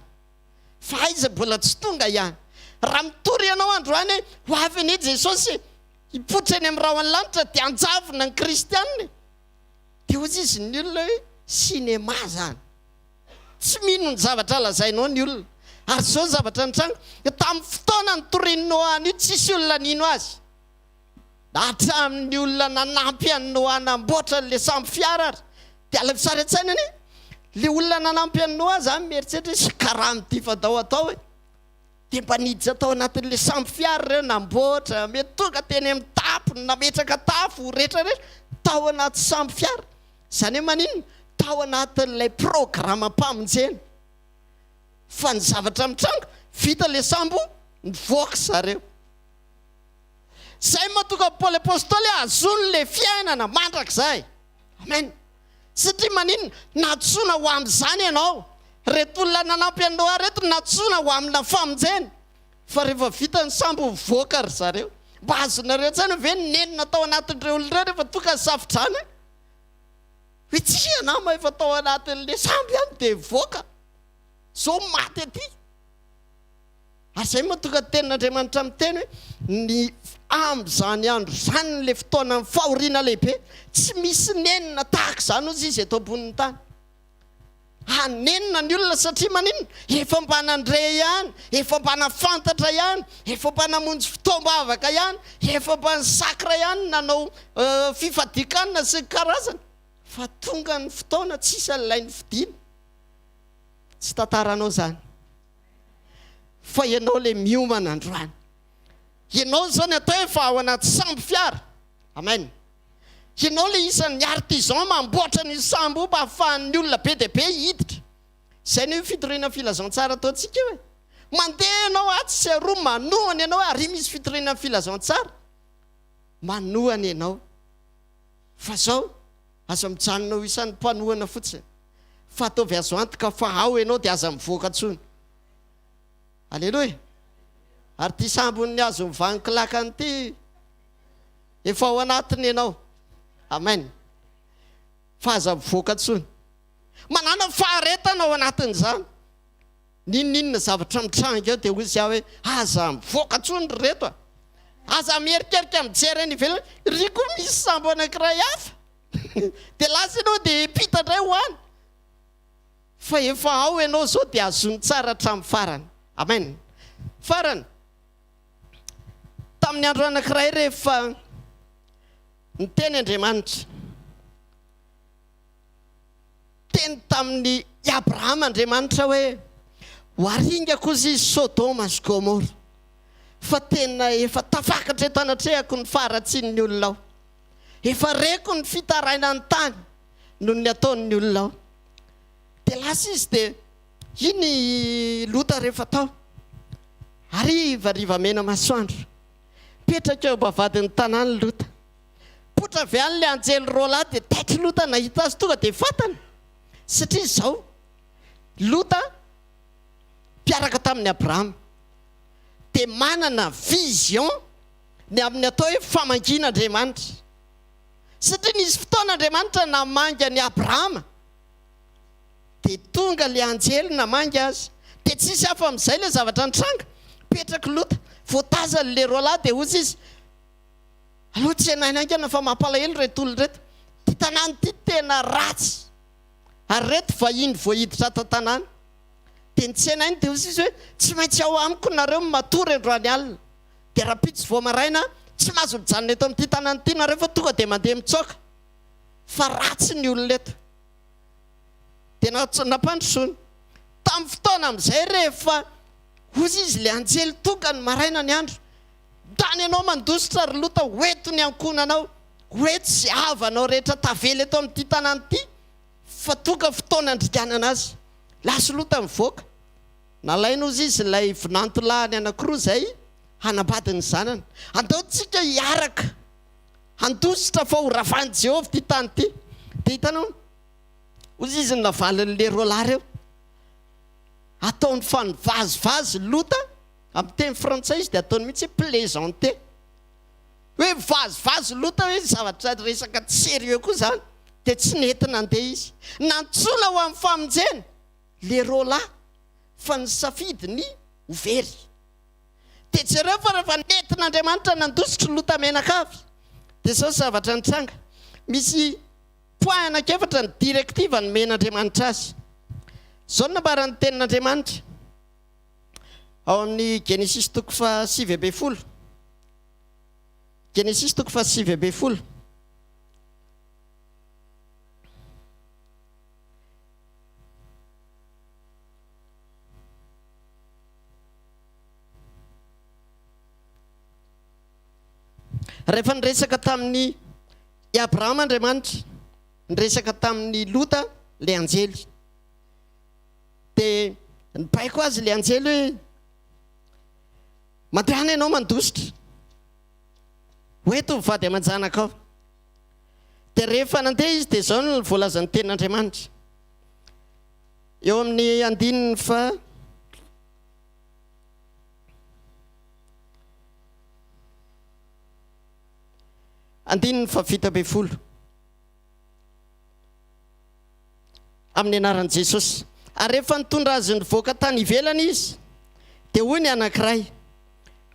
Fa aiza mbola tsy tonga ihany. Raha mitory ianao androany hoe ho avy anie Jesosy e, hipoitra eny amin'ny rahon'ny lanitra dia hanjavona ny kristianina e. Dia hoy izy ny olona hoe cinéma izany. Tsy mino ny zavatra lazainao ny olona. Ary izao ny zavatra nitranga, tamin'ny fotoana nitorian'i Noa an'io tsisy olona nino azy. Hatramin'ny olona nanampy an'i Noa namboatra an'ilay sambo fiara ary. Dia alaivo sary an-tsaina anie, ilay olona nanampy an'i Noa izany mieritreritra hoe karama ity fadao atao e. Dia mba niditra tao anatin'ilay sambo fiara ireo namboatra, mety tonga teny amin'ny tampony, nametraka tafo, rehetrarehetra, tao anaty sambo fiara. Izany hoe maninona? Tao anatin'ilay programam-pamonjena. Fa ny zavatra mitranga, vita ilay sambo, nivoaka zareo. Izay no mahatonga an'i Paoly Apostoly hahazoany ilay fiainana mandrakizay. Amen. Satria maninona? Nantsoina ho amin'izany ianao. Ireto olona nanampy an'i Noa ireto nantsoina ho amina famonjena. Fa rehefa vita ny sambo, mivoaka ry zareo. Mba azonareo an-tsaina ve ny nenina tao anatin'ireo olona ireo rehefa tonga ny safodrano e? Hoe tsia nama efa tao anatin'ilay sambo ihany dia mivoaka. Zao maty aty. Ary izay no mahatonga ny tenin'Andriamanitra miteny hoe ny amin'izany andro izany ilay fotoanan'ny fahoriana lehibe, tsy misy nenina tahaka izany hozy izy eto ambonin'ny tany. Hanenina ny olona satria maninona? Efa mba nandre ihany, efa mba nafantatra ihany, efa mba namonjy fotoam-bavaka ihany, efa mba nisakra ihany, nanao fifadian-kanina sy ny karazany. Fa tonga ny fotoana tsisy an'ilay nofidina. Tsy tantaranao izany. Fa ianao ilay miomana androany. Ianao izao ny atao hoe fa ao anaty sambo fiara. Amen. Ianao ilay isan'ny artisan mamboatra an'io sambo io mba hahafahan'ny olona be dia be hiditra. Izay no fitoriana filazantsara ataontsika io e. Mandeha ianao atsy sy aroa manohana ianao hoe ary misy fitoriana filazantsara. Manohana ianao. Fa zao, aza mijanona ho isan'ny mpanohana fotsiny. Fa ataovy azo antoka fa ao ianao dia aza mivoaka intsony. Aleloia! Ary ity sambon'ny hazo mivanon-kilakana ity, efa ao anatiny ianao. Amen. Fa aza mivoaka intsony. Manàna faharetana ao anatin'izany. N'inon'inona zavatra mitranga eo dia hoy izy aho hoe, aza mivoaka intsony ry reto a! Aza mierikerika mijery any ivelany, ry koa misy sambo anankiray hafa. Dia lasa ianao dia hiampita indray ho any. Fa efa ao ianao izao dia azony tsara hatramin'ny farany. Amen. Farany, tamin'ny andro anankiray rehefa niteny Andriamanitra, niteny tamin'i Abrahama Andriamanitra hoe, ho aringako ozy izy Sodoma sy Gomora, fa tena efa tafakatra eto anatrehako ny faharatsian'ny olona ao. Efa reko ny fitarainan'ny tany noho ny ataon'ny olona ao. Dia lasa izy dia iny i Lota rehefa tao. Harivariva mena masoandro. Mipetraka eo am-bavahadin'ny tanàna i Lota. Poitra avy any ilay anjely roalahy dia taitry Lota nahita azy tonga dia fantany. Satria izao, Lota mpiaraka tamin'i Abrahama dia manana vision ny amin'ny atao hoe famangiana Andriamanitra. Satria nisy fotoana Andriamanitra namangy an'i Abrahama, dia tonga ilay anjely namangy azy. Dia tsisy hafa amin'izay ilay zavatra nitranga. Petrak'i Lota, voatazany ilay roalahy dia hoy izy, Aleo tsenaina haingana fa mampalahelo ireto olona ireto. Ity tanàna ity tena ratsy. Ary ireto vahiny vao hiditra ato an-tanàna. Dia nitsenainy dia hoy izy hoe, Tsy maintsy ao amiko nareo no matory androany alina. Dia rahampitso vao maraina, tsy mahazo mijanona eto amin'ity tanàna ity nareo fa tonga dia mandeha mitsoaka fa ratsy ny olona eto. Dia nampandrosoany. Tamin'ny fotoana amin'izay rehefa hozy izy ilay anjely tonga ny maraina ny andro, Ndany ianao mandositra ry Lota ho eto ny ankohonanao, ho eto izay havanao rehetra tavela eto amin'ity tanàna ity fa tonga fotoana handringanana azy. Lasa Lota nivoaka. Nalainy hozy izy ilay vinantolahiny anankiroa izay hanambady ny zanany. Andao tsika hiaraka handositra fa ho ravan'i Jehovah ity tany ity. Dia hitanao, hozy izy ny navalin'ilay roalahy ireo. Ataony fanivazivazy Lota, amin'ny teny frantsay izy dia ataony mihitsy hoe plaisanter. Hoe mivazivazy Lota hoe zavatra resaka tsy sérieux koa izany. Dia tsy nety nandeha izy. Nantsoina ho amin'ny famonjena. Le roalahy fa nisafidy ny ho very. Dia jereo fa rehefa nentin'Andriamanitra nandositra i Lota mianakavy, dia izao ny zavatra nitranga. Misy point anankiefatra ny directive nomen'Andriamanitra azy. Izao no nambaran'ny tenin'Andriamanitra ao amin'ny Genesisy toko faha 19. Genesisy toko faha 19. Rehefa niresaka tamin'i Abrahama Andriamanitra, niresaka tamin'i Lota ilay anjely, dia nibaiko azy ilay anjely hoe, Mandehana ianao mandositra, ho eto ny vady aman-janakao. Dia rehefa nandeha izy dia izao no voalazan'ny tenin'Andriamanitra. Eo amin'ny andininy fa andininy fa 17. Amin'ny anaran'i Jesosy. Ary rehefa nitondra azy nivoaka tany ivelany izy, dia hoy ny anankiray,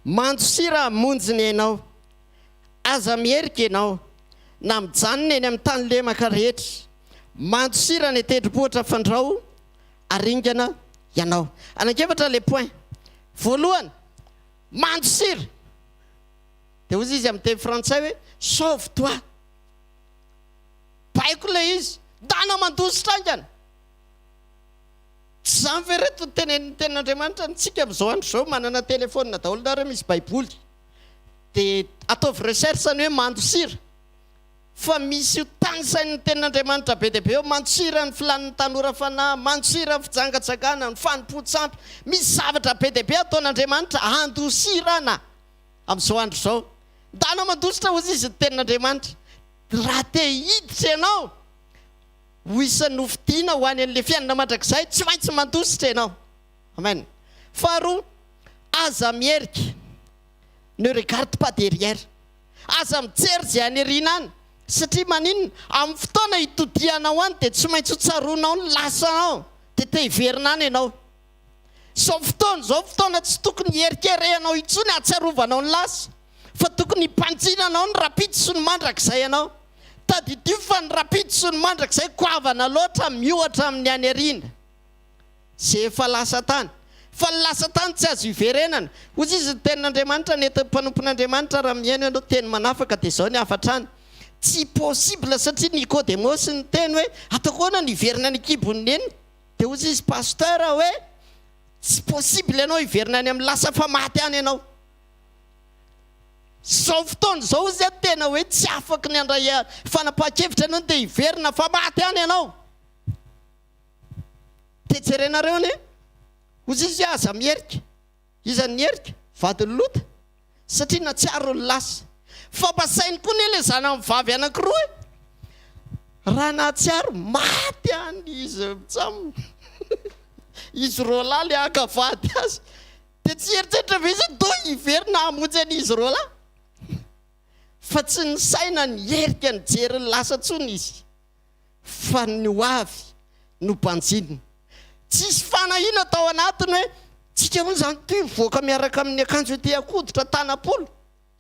Mandosira hamonjy ny ainao. Aza miherika ianao, na mijanona eny amin'ny tany lemaka rehetra. Mandosira any an-tendrombohitra fandrao aringana ianao. Anankiefatra ilay point. Voalohany, mandosira. Dia hoy izy amin'ny teny frantsay hoe, sauve toi. Baiko ilay izy. Ndana mandositra haingana. Tsy izany ve ireto no tenenin'ny tenin'Andriamanitra amintsika amin'izao andro izao? Manana telefaonina daholo nareo misy baiboly. Dia ataovy recherche ny hoe mandosira. Fa misy io tanisain'ny tenin'Andriamanitra be dia be eo, mandosira ny filan'ny tanora fanahy, mandosira ny fijangajangana, ny fanompoan-tsampy. Misy zavatra be dia be ataon'Andriamanitra handosirana amin'izao andro izao. Ndana mandositra hozy izy ny tenin'Andriamanitra. Raha te hiditra ianao ho isan'ny hofidiana ho any an'ilay fiainana mandrakizay, tsy maintsy mandositra ianao. Amen. Faharoa. Aza miherika, ne regarde pas derrière. Aza mijery izay any aoriana any, satria maninona? Amin'ny fotoana hitodihanao any dia tsy maintsy ho tsaroanao ny lasanao, dia te hiverina any ianao. Izao fotoana izao fotoana tsy tokony hierikerehanao intsony hahatsiarovanao ny lasa, fa tokony hibanjinanao ny rahampitso sy ny mandrakizay anao. Tadidio fa ny rahampitso sy ny mandrakizay goavana loatra miohatra amin'ny any aoriana. Izay efa lasa tany. Fa ny lasa tany tsy azo iverenana. Hoy izy ny tenin'Andriamanitra nentin'ny mpanompon'Andriamanitra raha mihaino ianao teny manafaka dia izao ny hafatrany. Tsy possible satria Nikodemosy niteny hoe ataoko ahoana ny hiverina any an-kibon'ny neniko? Dia hoy izy pasteur hoe tsy possible ianao hiverina any amin'ny lasa fa maty any ianao. Izao fotoana izao hozy aho tena hoe tsy afaky ny handray fanapahan-kevitra ianao dia hiverina fa maty any ianao. Dia jerenareo anie, hoy izy hoe aza miherika. Iza no niherika? Vadin'i Lota. Satria nahatsiaro ny lasa. Fa mba saino koa anie ilay zanany vavy anankiroa e! Raha nahatsiaro, maty any izy mitsam. Izy roalahy ilay haka vady azy. Dia tsy hieritreritra ve izy hoe ndao hiverina hamonjy an'izy roalahy? Fa tsy nisaina niherika nijery ny lasa intsony izy. Fa ny ho avy no banjinina. Tsisy fanahiana tao anatiny hoe tsika hono izany toy mivoaka miaraka amin'ny akanjo ety an-koditra tanam-polo.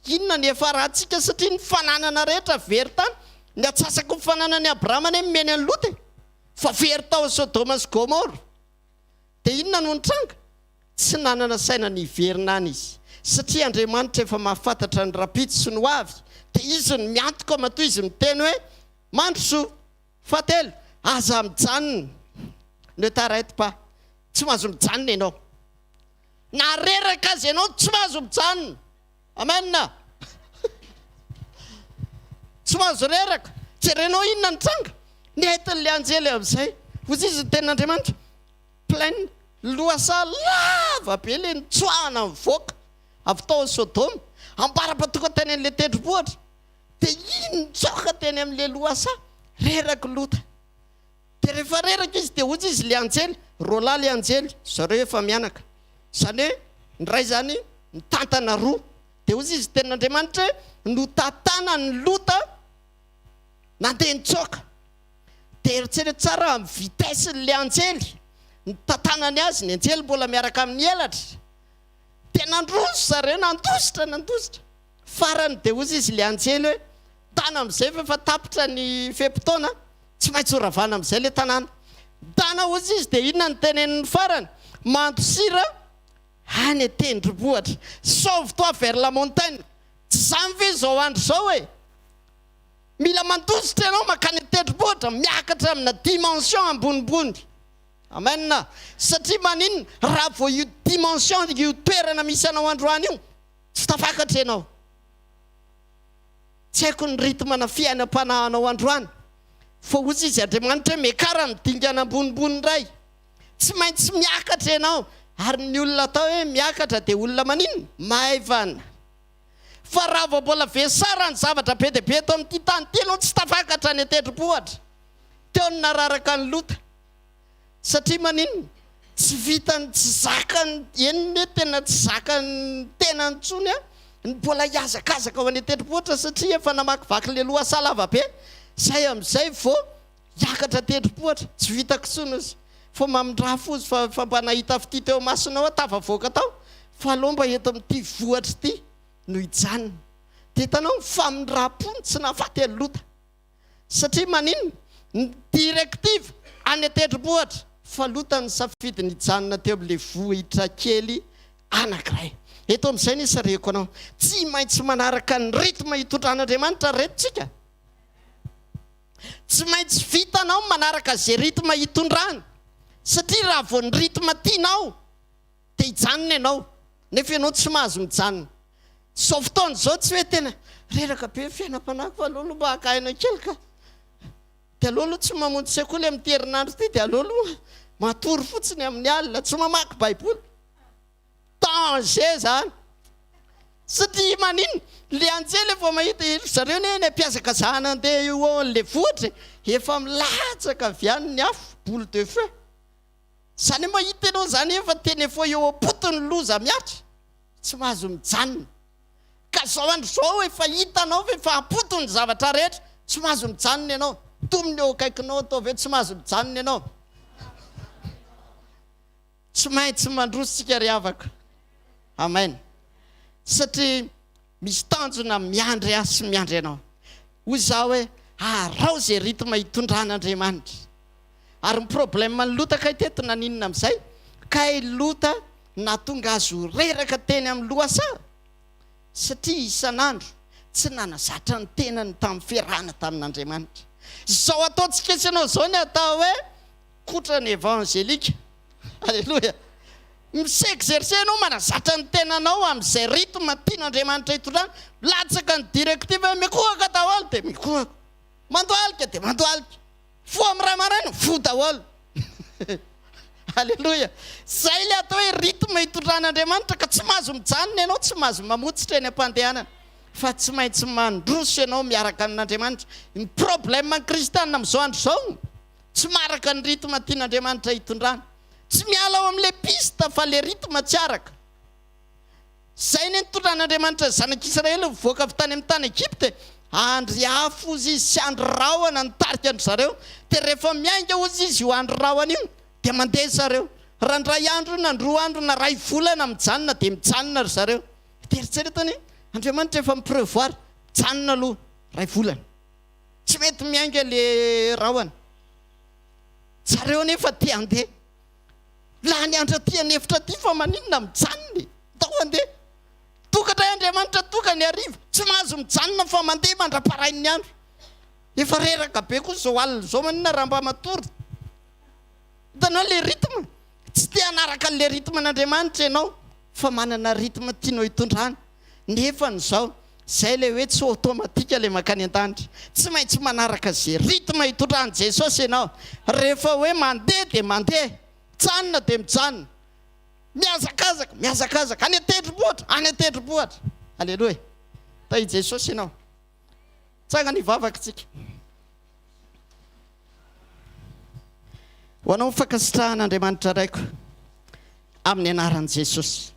Inona ny hiafarantsika satria ny fananana rehetra very tany. Ny antsasaky ny fananan'i Abrahama anie nomeny an'i Lota e! Fa very tao Sodoma sy Gomora. Dia inona no nitranga? Tsy nanana saina ny hiverina any izy. Satria Andriamanitra efa mahafantatra ny rahampitso sy ny ho avy, dia Izy no miantoka matoa Izy miteny hoe, Mandrosoa. Fahatelo, aza mijanona. Ne t'arrête pas. Tsy mahazo mijanona ianao. Na reraka aza ianao, tsy mahazo mijanona. Amen. Tsy mahazo reraka. Jerenao inona ny tranga. Nentin'ilay anjely amin'izay. Hoy izy ny tenin'Andriamanitra. Plaine, lohasaha lava be ilay nitsoahana nivoaka avy tao Sodoma. Ambara-patoka tany amin'ilay tendrombohitra. Dia iny nitsoaka teny amin'ilay lohasaha, reraka Lota. Dia rehefa reraka izy dia hoy izy ilay anjely, roalahy ilay anjely, zareo efa mianaka. Izany hoe ny iray izany mitantana roa. Dia hoy izy tenin'Andriamanitra hoe notantanan'i Lota nandeha nitsoaka. Dia eritrereto tsara amin'ny vitesse-n'ilay anjely nitantanany azy, ny anjely mbola miaraka amin'ny elatra. Dia nandroso zareo, nandositra, nandositra. Farany dia hozy izy ilay anjely hoe, Tana amin'izay fa efa tapitra ny fe-potoana, tsy maintsy ho ravana amin'izay ilay tanàna. Tana hozy izy dia inona no teneniny farany? Mandosira any an-tendrombohitra. Sauve-toi vers la montagne. Tsy izany ve izao andro izao e? Mila mandositra ianao mankany an-tendrombohitra, miakatra amina dimension ambonimbony. Amen. Satria maninona? Raha vao io dimension, io toerana misy anao androany io, Tsy tafakatra ianao. Tsy haiko ny rythme-na fiainam-panahinao androany. Fa hozy izy Andriamanitra hoe miakara amin'ny dingana ambonimbony indray. Tsy maintsy miakatra ianao. Ary ny olona atao hoe miakatra dia olona maninona? Maivana. Fa raha vao mbola vesarany zavatra be dia be eto amin'ity tany ity ianao tsy tafakatra any an-tendrombohitra. Teo no nararaka an'i Lota. Satria maninona? Tsy vitany, tsy zakany, eny ne tena tsy zakan'ny tenany intsony an, ny mbola hihazakazaka ho any an-tendrombohitra satria efa namakivaky le lohasaha lava be, zay amin'izay vao hiakatra an-tendrombohitra, tsy vitako intsony ozy, fa mamindrafo ozy fa efa mba nahita fitia teo imasonao aho tafavoaka tao, fa aleo mba eto amin'ity vohitra ity no hijanona. Dia hitanao ny famindram-pony tsy nahafaty an'i Lota. Satria maninona? Ny directive any an-tendrombohitra fa Lota nisafidy ny hijanona teo amin'ilay vohitra kely anankiray. Eto amin'izay ny isarihako anao. Tsy maintsy manaraka ny rythme itondran'Andriamanitra ry reto tsika. Tsy maintsy vitanao ny manaraka izay rythme itondrany. Satria raha vao ny rythme tianao Te hijanona ianao, nefa ianao tsy mahazo mijanona. Izao fotoana izao tsy hoe tena reraka be ny fiainam-panahiko fa aleo aloha mba haka aina kely ka. Dia aleo aloha tsy mamonjy sekoly amin'ity herinandro ity, dia aleo aloha matory fotsiny amin'ny alina, tsy mamaky Baiboly. Danger izany. Satria maninona? Ilay anjely efa mahita, ry zareo anie eny am-pihazakazahana handeha eo amin'ilay vohitra e, efa milatsaka avy any ny afo, boule de feu. Zany hoe mahita ianao zany efa tena efa eo am-potony loza mihatra. Tsy mahazo mijanona. Ka izao andro izao efa hitanao ve fa ampotony ny zavatra rehetra, tsy mahazo mijanona ianao. Tominy eo akaikinao ataovy hoe tsy mahazo mijanona ianao. Tsy maintsy mandroso tsika ry havako. Amen. Satria misy tanjona miandry ahy sy miandry anao. Hoy izaho hoe araho izay rythme itondran'Andriamanitra. Ary ny problème an'i Lota kay teto naninona amin'izay? Kay Lota nahatonga azy ho reraka teny amin'ny lohasaha satria isan'andro tsy nanazatra ny tenany tamin'ny fiarahana tamin'Andriamanitra. Izao ataontsika sy ianao izao ny atao hoe kotrana evangelika. Aleloia. Mi-s'exercer ianao manazatra ny tenanao amin'izay rythme tian'Andriamanitra hitondrana. Milatsaka ny directive hoe mikohaka daholo dia mikohaka. Mandohalika dia mandohalika. Voa amin'ny ray maraina, voa daholo. Aleloia. Izay ilay atao hoe rythme itondran'Andriamanitra ka tsy mahazo mijanona ianao, tsy mahazo mamotsitra eny am-pandehanana fa tsy maintsy mandroso ianao miaraka amin'Andriamanitra. Ny problème ny kristiana amin'izao andro izao, tsy maharaka ny rythme tian'Andriamanitra hitondrana. Tsy miala ao amin'ilay piste fa ilay rythme tsy araka. Izay anie nitondran'Andriamanitra ny zanak'Israely nivoaka avy tany amin'ny tany Egypta e! Andry afo hozy izy sy andry rahona nitarika an-dry zareo. Dia rehefa miainga hozy izy io andry rahona io, dia mandeha zareo. Raha indray andro io na ndroa andro na iray volana mijanona dia mijanona ry zareo. Dia eritrereto anie, Andriamanitra efa mi-prevoir, mijanona aloha iray volana. Tsy mety miainga le rahona. Zareo anefa te handeha. Lany andro aty an'efitra aty fa maninona mijanona e? Ndao handeha. Tonga indray Andriamanitra tonga ny hariva. Tsy mahazo mijanona fa mandeha mandra-parain'ny andro. Efa reraka be koa izao alina izao maninona raha mba matory? Hitanao ilay rythme? Tsy te hanaraka an'ilay rythme an'Andriamanitra ianao fa manana rythme tianao hitondrana. Nefa izao, izay ilay hoe tsy automatique ilay mankany an-danitra. Tsy maintsy manaraka izay rythme itondran'i Jesosy ianao. Rehefa hoe mandeha dia mandeha, mijanona dia mijanona, mihazakazaka, mihazakazaka, any an-tendrombohitra, any an-tendrombohitra. Aleloia. Tahin'i Jesosy ianao. Tsangana hivavaka isika. Ho anao ny fankasitrahana Andriamanitra Raiko amin'ny anaran'i Jesosy.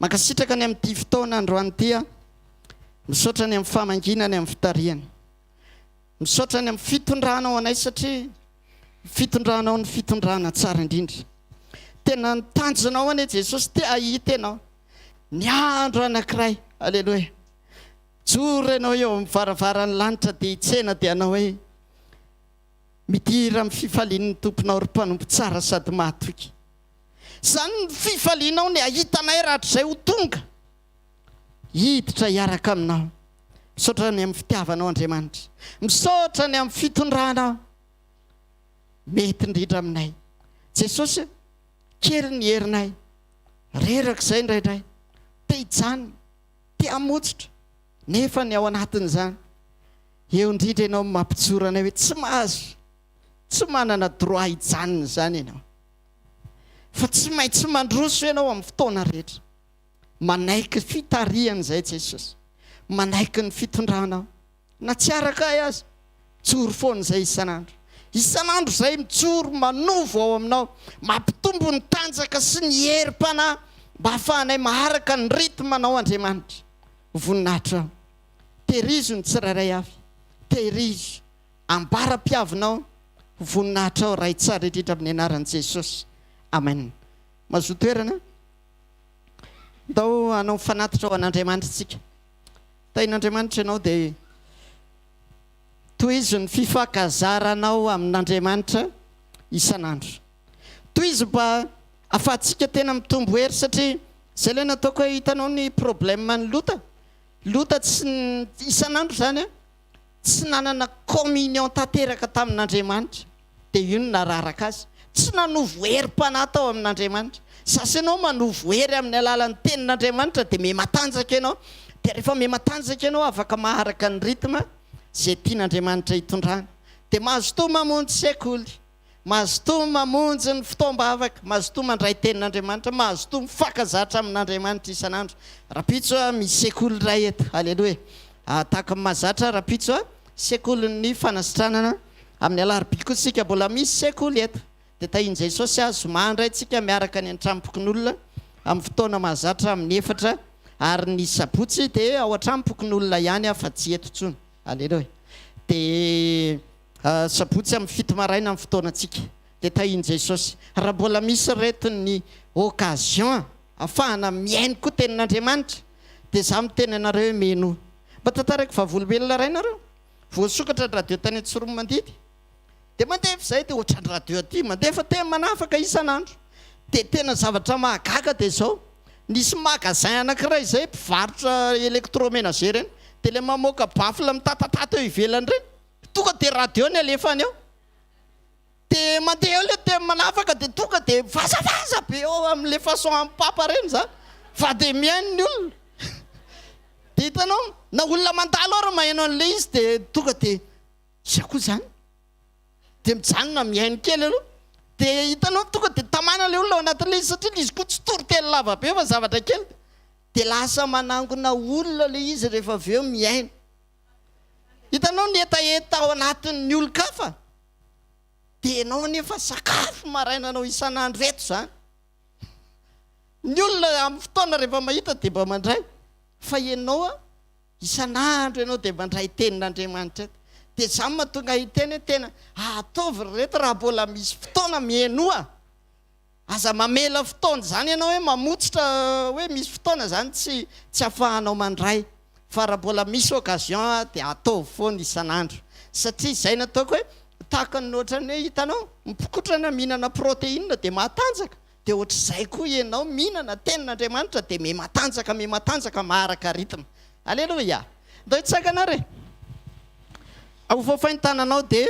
Mankasitraka ny amin'ity fotoana androany ity aho. Misaotra ny amin'ny famangiana ny amin'ny fitarihana. Misaotra ny amin'ny fitondranao anay satria ny fitondranao ny fitondrana tsara indrindra. Tena ny tanjonao anie Jesosy te hahita ianao. Ny andro anankiray. Aleloia. Joro ianao eo amin'ny varavaran'ny lanitra dia hitsena dia hanao hoe midira amin'ny fifalian'ny Tomponao ry mpanompo tsara sady mahatoky. Izany ny fifalianao ny hahita anay rahatrizay ho tonga hiditra hiaraka aminao. Misaotra ny amin'ny fitiavanao Andriamanitra. Misaotra ny amin'ny fitondranao mety indrindra aminay. Jesosy, kely ny herinay. Reraka izay indraindray. Te hijanona, te hamotsitra. Nefa ny ao anatin'izany, eo indrindra ianao mampijoro anay hoe tsy mahazo, tsy manana droit hijanona izany ianao. Fa tsy maintsy mandroso ianao amin'ny fotoana rehetra. Manaiky fitarihana izay Jesosy. Manaiky ny fitondranao. Na tsy araka ahy aza, mijoro foana izay isan'andro. Isan'andro izay mijoro manovo ao aminao, mampitombo ny tanjaka sy ny herim-panahy mba hahafahanay maharaka ny rythme-nao Andriamanitra. Ho voninahitrao. Tehirizo ny tsirairay avy. Tehirizo. Ambara-piavinao. Ho voninahitrao Ray tsara indrindra amin'ny anaran'i Jesosy. Amen. Mazoa toerana. Ndao hanao fanatitra ho an'Andriamanitra isika. Tahin'Andriamanitra ianao dia tohizo ny fifankazaranao amin'Andriamanitra isan'andro. Tohizo mba afahantsika tena mitombo hery satria izay ilay nataoko hoe hitanao ny problème an'i Lota. Lota tsy isan'andro izany an. Tsy nanana communion tanteraka tamin'Andriamanitra dia io no nararaka azy. Tsy nanovo herim-panahy tao amin'Andriamanitra. Sasa ianao manovo hery amin'ny alalan'ny tenin'Andriamanitra dia miha-matanjaka ianao. Dia rehefa miha-matanjaka ianao afaka maharaka ny rythme izay tian'Andriamanitra hitondrana. Dia mazotoa mamonjy sekoly. Mazotoa mamonjy ny fotoam-bavaka, mazotoa mandray tenin'Andriamanitra, mazotoa mifankazatra amin'Andriamanitra isan'andro. Rahampitso misy sekoly iray eto, aleloia. Tahaka ny mahazatra rahampitso, sekolin'ny fanasitranana. Amin'ny alarobia kosa isika mbola misy sekoly eto. Dia tahian'i Jesosy aho, zoma indray tsika miaraka any an-tranom-pokonolona. amin'ny fotoana mahazatra amin'ny 4 ary ny sabotsy dia ao an-tranom-pokonolona ihany aho fa tsy eto intsony. Aleloia. Dia sabotsy amin'ny 7 maraina ny fotoanantsika. Dia tahian'i Jesosy. Raha mbola misy ireto ny occasion ahafahana mihaino koa tenin'Andriamanitra dia izaho miteny anareo hoe mihenoa. Mba tantaraiko vavolombelona iray nareo. Voasokatra ny radio tany Antsoromandidy. Dia mandefa izay dia ohatran'ny radio aty mandefa teny manafaka isan'andro. Dia tena zavatra mahagaga dia izao, nisy magasin anankiray izay mpivarotra électroménager ireny, dia ilay mamoaka baffle mitatatata eo ivelany ireny, tonga dia radio ny alefany eo. Dia mandeha eo ilay teny manafaka dia tonga dia vazavaza be eo amin'ilay façon amin'ny papa ireny izany fa dia mihaino ny olona. Dia hitanao, na olona mandalo ary maheno an'ilay izy dia tonga dia Iza koa izany? Dia mijanona mihaino kely aloha. Dia hitanao tonga dia tamana ilay olona ao anatin'ilay izy satria ilay izy koa tsy toriteny lava be fa zavatra kely. Dia lasa manangona olona ilay izy rehefa avy eo mihaino. Hitanao ny hetaheta ao anatin'ny olon-kafa? Dia ianao anefa sakafo marainanao isan'andro eto izany. Ny olona amin'ny fotoana rehefa mahita dia mba mandray. Fa ianao an, Isan'andro ianao dia mandray tenin'Andriamanitra eto. Dia izany mahatonga ahy hiteny hoe tena ataovy ry reto raha mbola misy fotoana mihainoa. Aza mamela fotoana izany ianao hoe mamotsitra hoe misy fotoana izany tsy tsy afahanao mandray. Fa raha mbola misy occasion dia ataovy foana isan'andro. Satria izay no ataoko hoe tahaka ny ohatran'ny hoe hitanao mpikotrana mihinana protéine dia mahatanjaka. Dia ohatr'izay koa ianao mihinana tenin'Andriamanitra dia miha-matanjaka, miha-matanjaka maharaka rythme. Aleloia! Ndao hitsangana ary e! Ahofaofay ny tananao dia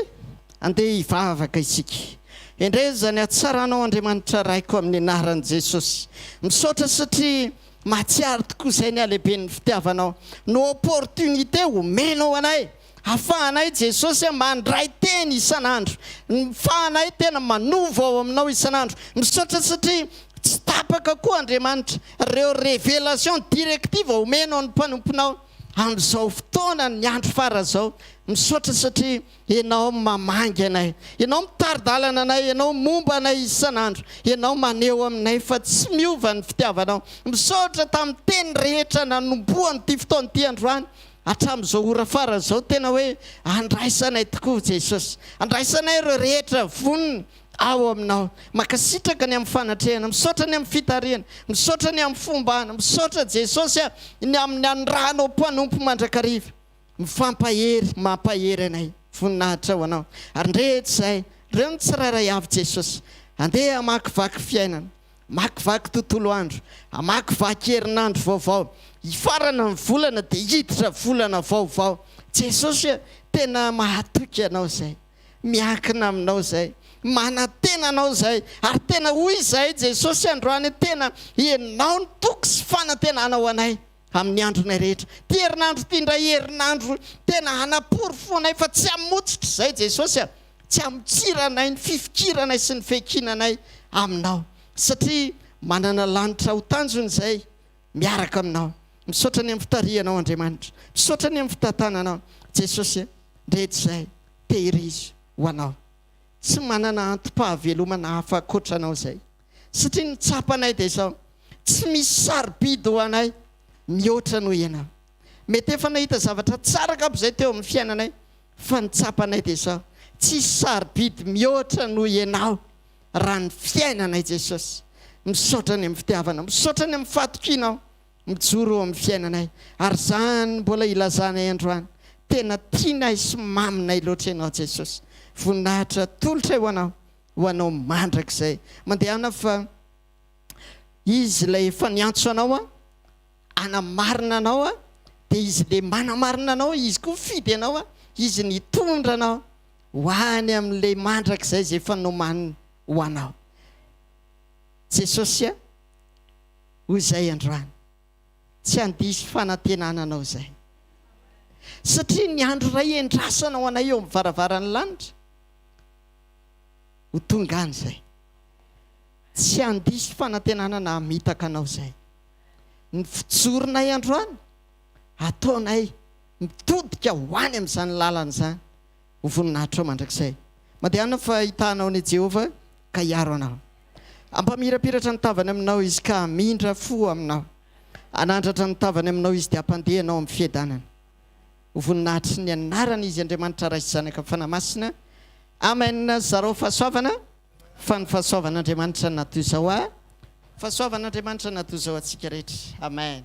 andeha hivavaka isika. Endrey izany hatsaranao Andriamanitra Raiko amin'ny anaran'i Jesosy. Misaotra satria mahatsiaro tokoa izay ny halehiben'ny fitiavanao. No opportunité omenao anay. Afahanay Jesosy a mandray teny isan'andro, fahanay tena manovo ao aminao isan'andro. Misaotra satria tsy tapaka koa Andriamanitra reo revelation directive omenao ny mpanomponao amin'izao fotoana ny andro fara zao. Misaotra satria Ianao mamangy anay, Ianao mitari-dalana anay, Ianao momba anay isan'andro, Ianao maneho aminay fa tsy miova ny fitiavanao. Misaotra tamin'ny teny rehetra nanombohan'ity fotoana ity androany. Hatramin'izao ora farany izao tena hoe andraisanay tokoa Jesosy. Andraisanay ireo rehetra vonona ao aminao. Mankasitraka ny amin'ny fanatrehana, misaotra ny amin'ny fitarihana, misaotra ny amin'ny fombana, misaotra Jesosy a ny amin'ny anirahanao mpanompo mandrakariva. Mifampahery, mampahery anay. Voninahitra ho anao. Ary ndreto izay, ireo ny tsirairay avy Jesosy. Andeha hamakivaky fiainana. Hamakivaky tontolo andro, hamakivaky herinandro vaovao, hifarana ny volana dia hiditra volana vaovao. Jesosy a, tena mahatoky Anao izay, miankina Aminao izay, manantena Anao izay, ary tena hoy izahay Jesosy androany tena Ianao no toky sy fanantenana ho anay amin'ny andronay rehetra. Ity herinandro ity indray herinandro tena hanaporofoanay fa tsy hamotsitra izay Jesosy a, tsy hamotsiranay ny fifikiranay sy ny fiankinanay aminao satria manana lanitra ho tanjona izay miaraka aminao. Misaotra ny amin'ny fitarihanao Andriamanitra. Misaotra ny amin'ny fitantananao Jesosy a, ndreto izay tehirizo ho anao. Tsy manana antom-pahavelomana hafa ankoatra anao izay. Satria ny tsapanay dia izao, tsy misy sarobidy ho anay mihoatra noho Ianao. Mety efa nahita zavatra tsara angamba izay teo amin'ny fiainanay, fa ny tsapanay dia izao, tsisy sarobidy mihoatra noho Ianao raha ny fiainanay Jesosy. Misaotra ny amin'ny fitiavanao, misaotra ny amin'ny fahatokianao mijoro eo amin'ny fiainanay. Ary izany mbola ilazanay androany, tena tianay sy maminay loatra Ianao Jesosy. Voninahitra atolotray ho Anao. ho anao mandrakizay. Mandehana fa Izy ilay efa niantso anao hanamarina anao dia Izy ilay manamarina anao, Izy koa mifidy anao, Izy nitondra anao ho any amin'ilay mandrakizay izay efa nomaniny ho anao. Jesosy a, hoy izay androany, tsy handiso fanantenana anao izay. Satria ny andro iray endrasanao anay eo amin'ny varavaran'ny lanitra, Ho tonga any izay. Tsy handiso fanantenana na hamitaka anao izay. Ny fijoronay androany, ataonay mitodika ho any amin'izany lalana izany, ho voninahitrao mandrakizay. Mandehana fa hitahanao an'i Jehovah ka hiaro anao. Hampamirapiratra ny tavany aminao Izy ka hamindra fo aminao. Hanandratra ny tavany aminao Izy dia hampandeha anao amin'ny fiadanana. Ho voninahitry ny anarany Izy Andriamanitra Ray sy Zanaka Fanahy Masina. Amen. Zarao fahasoavana fa ny fahasoavan'Andriamanitra no naha toy izao ahy. Fahasoavan'Andriamanitra no naha toy izao antsika rehetra. Amen.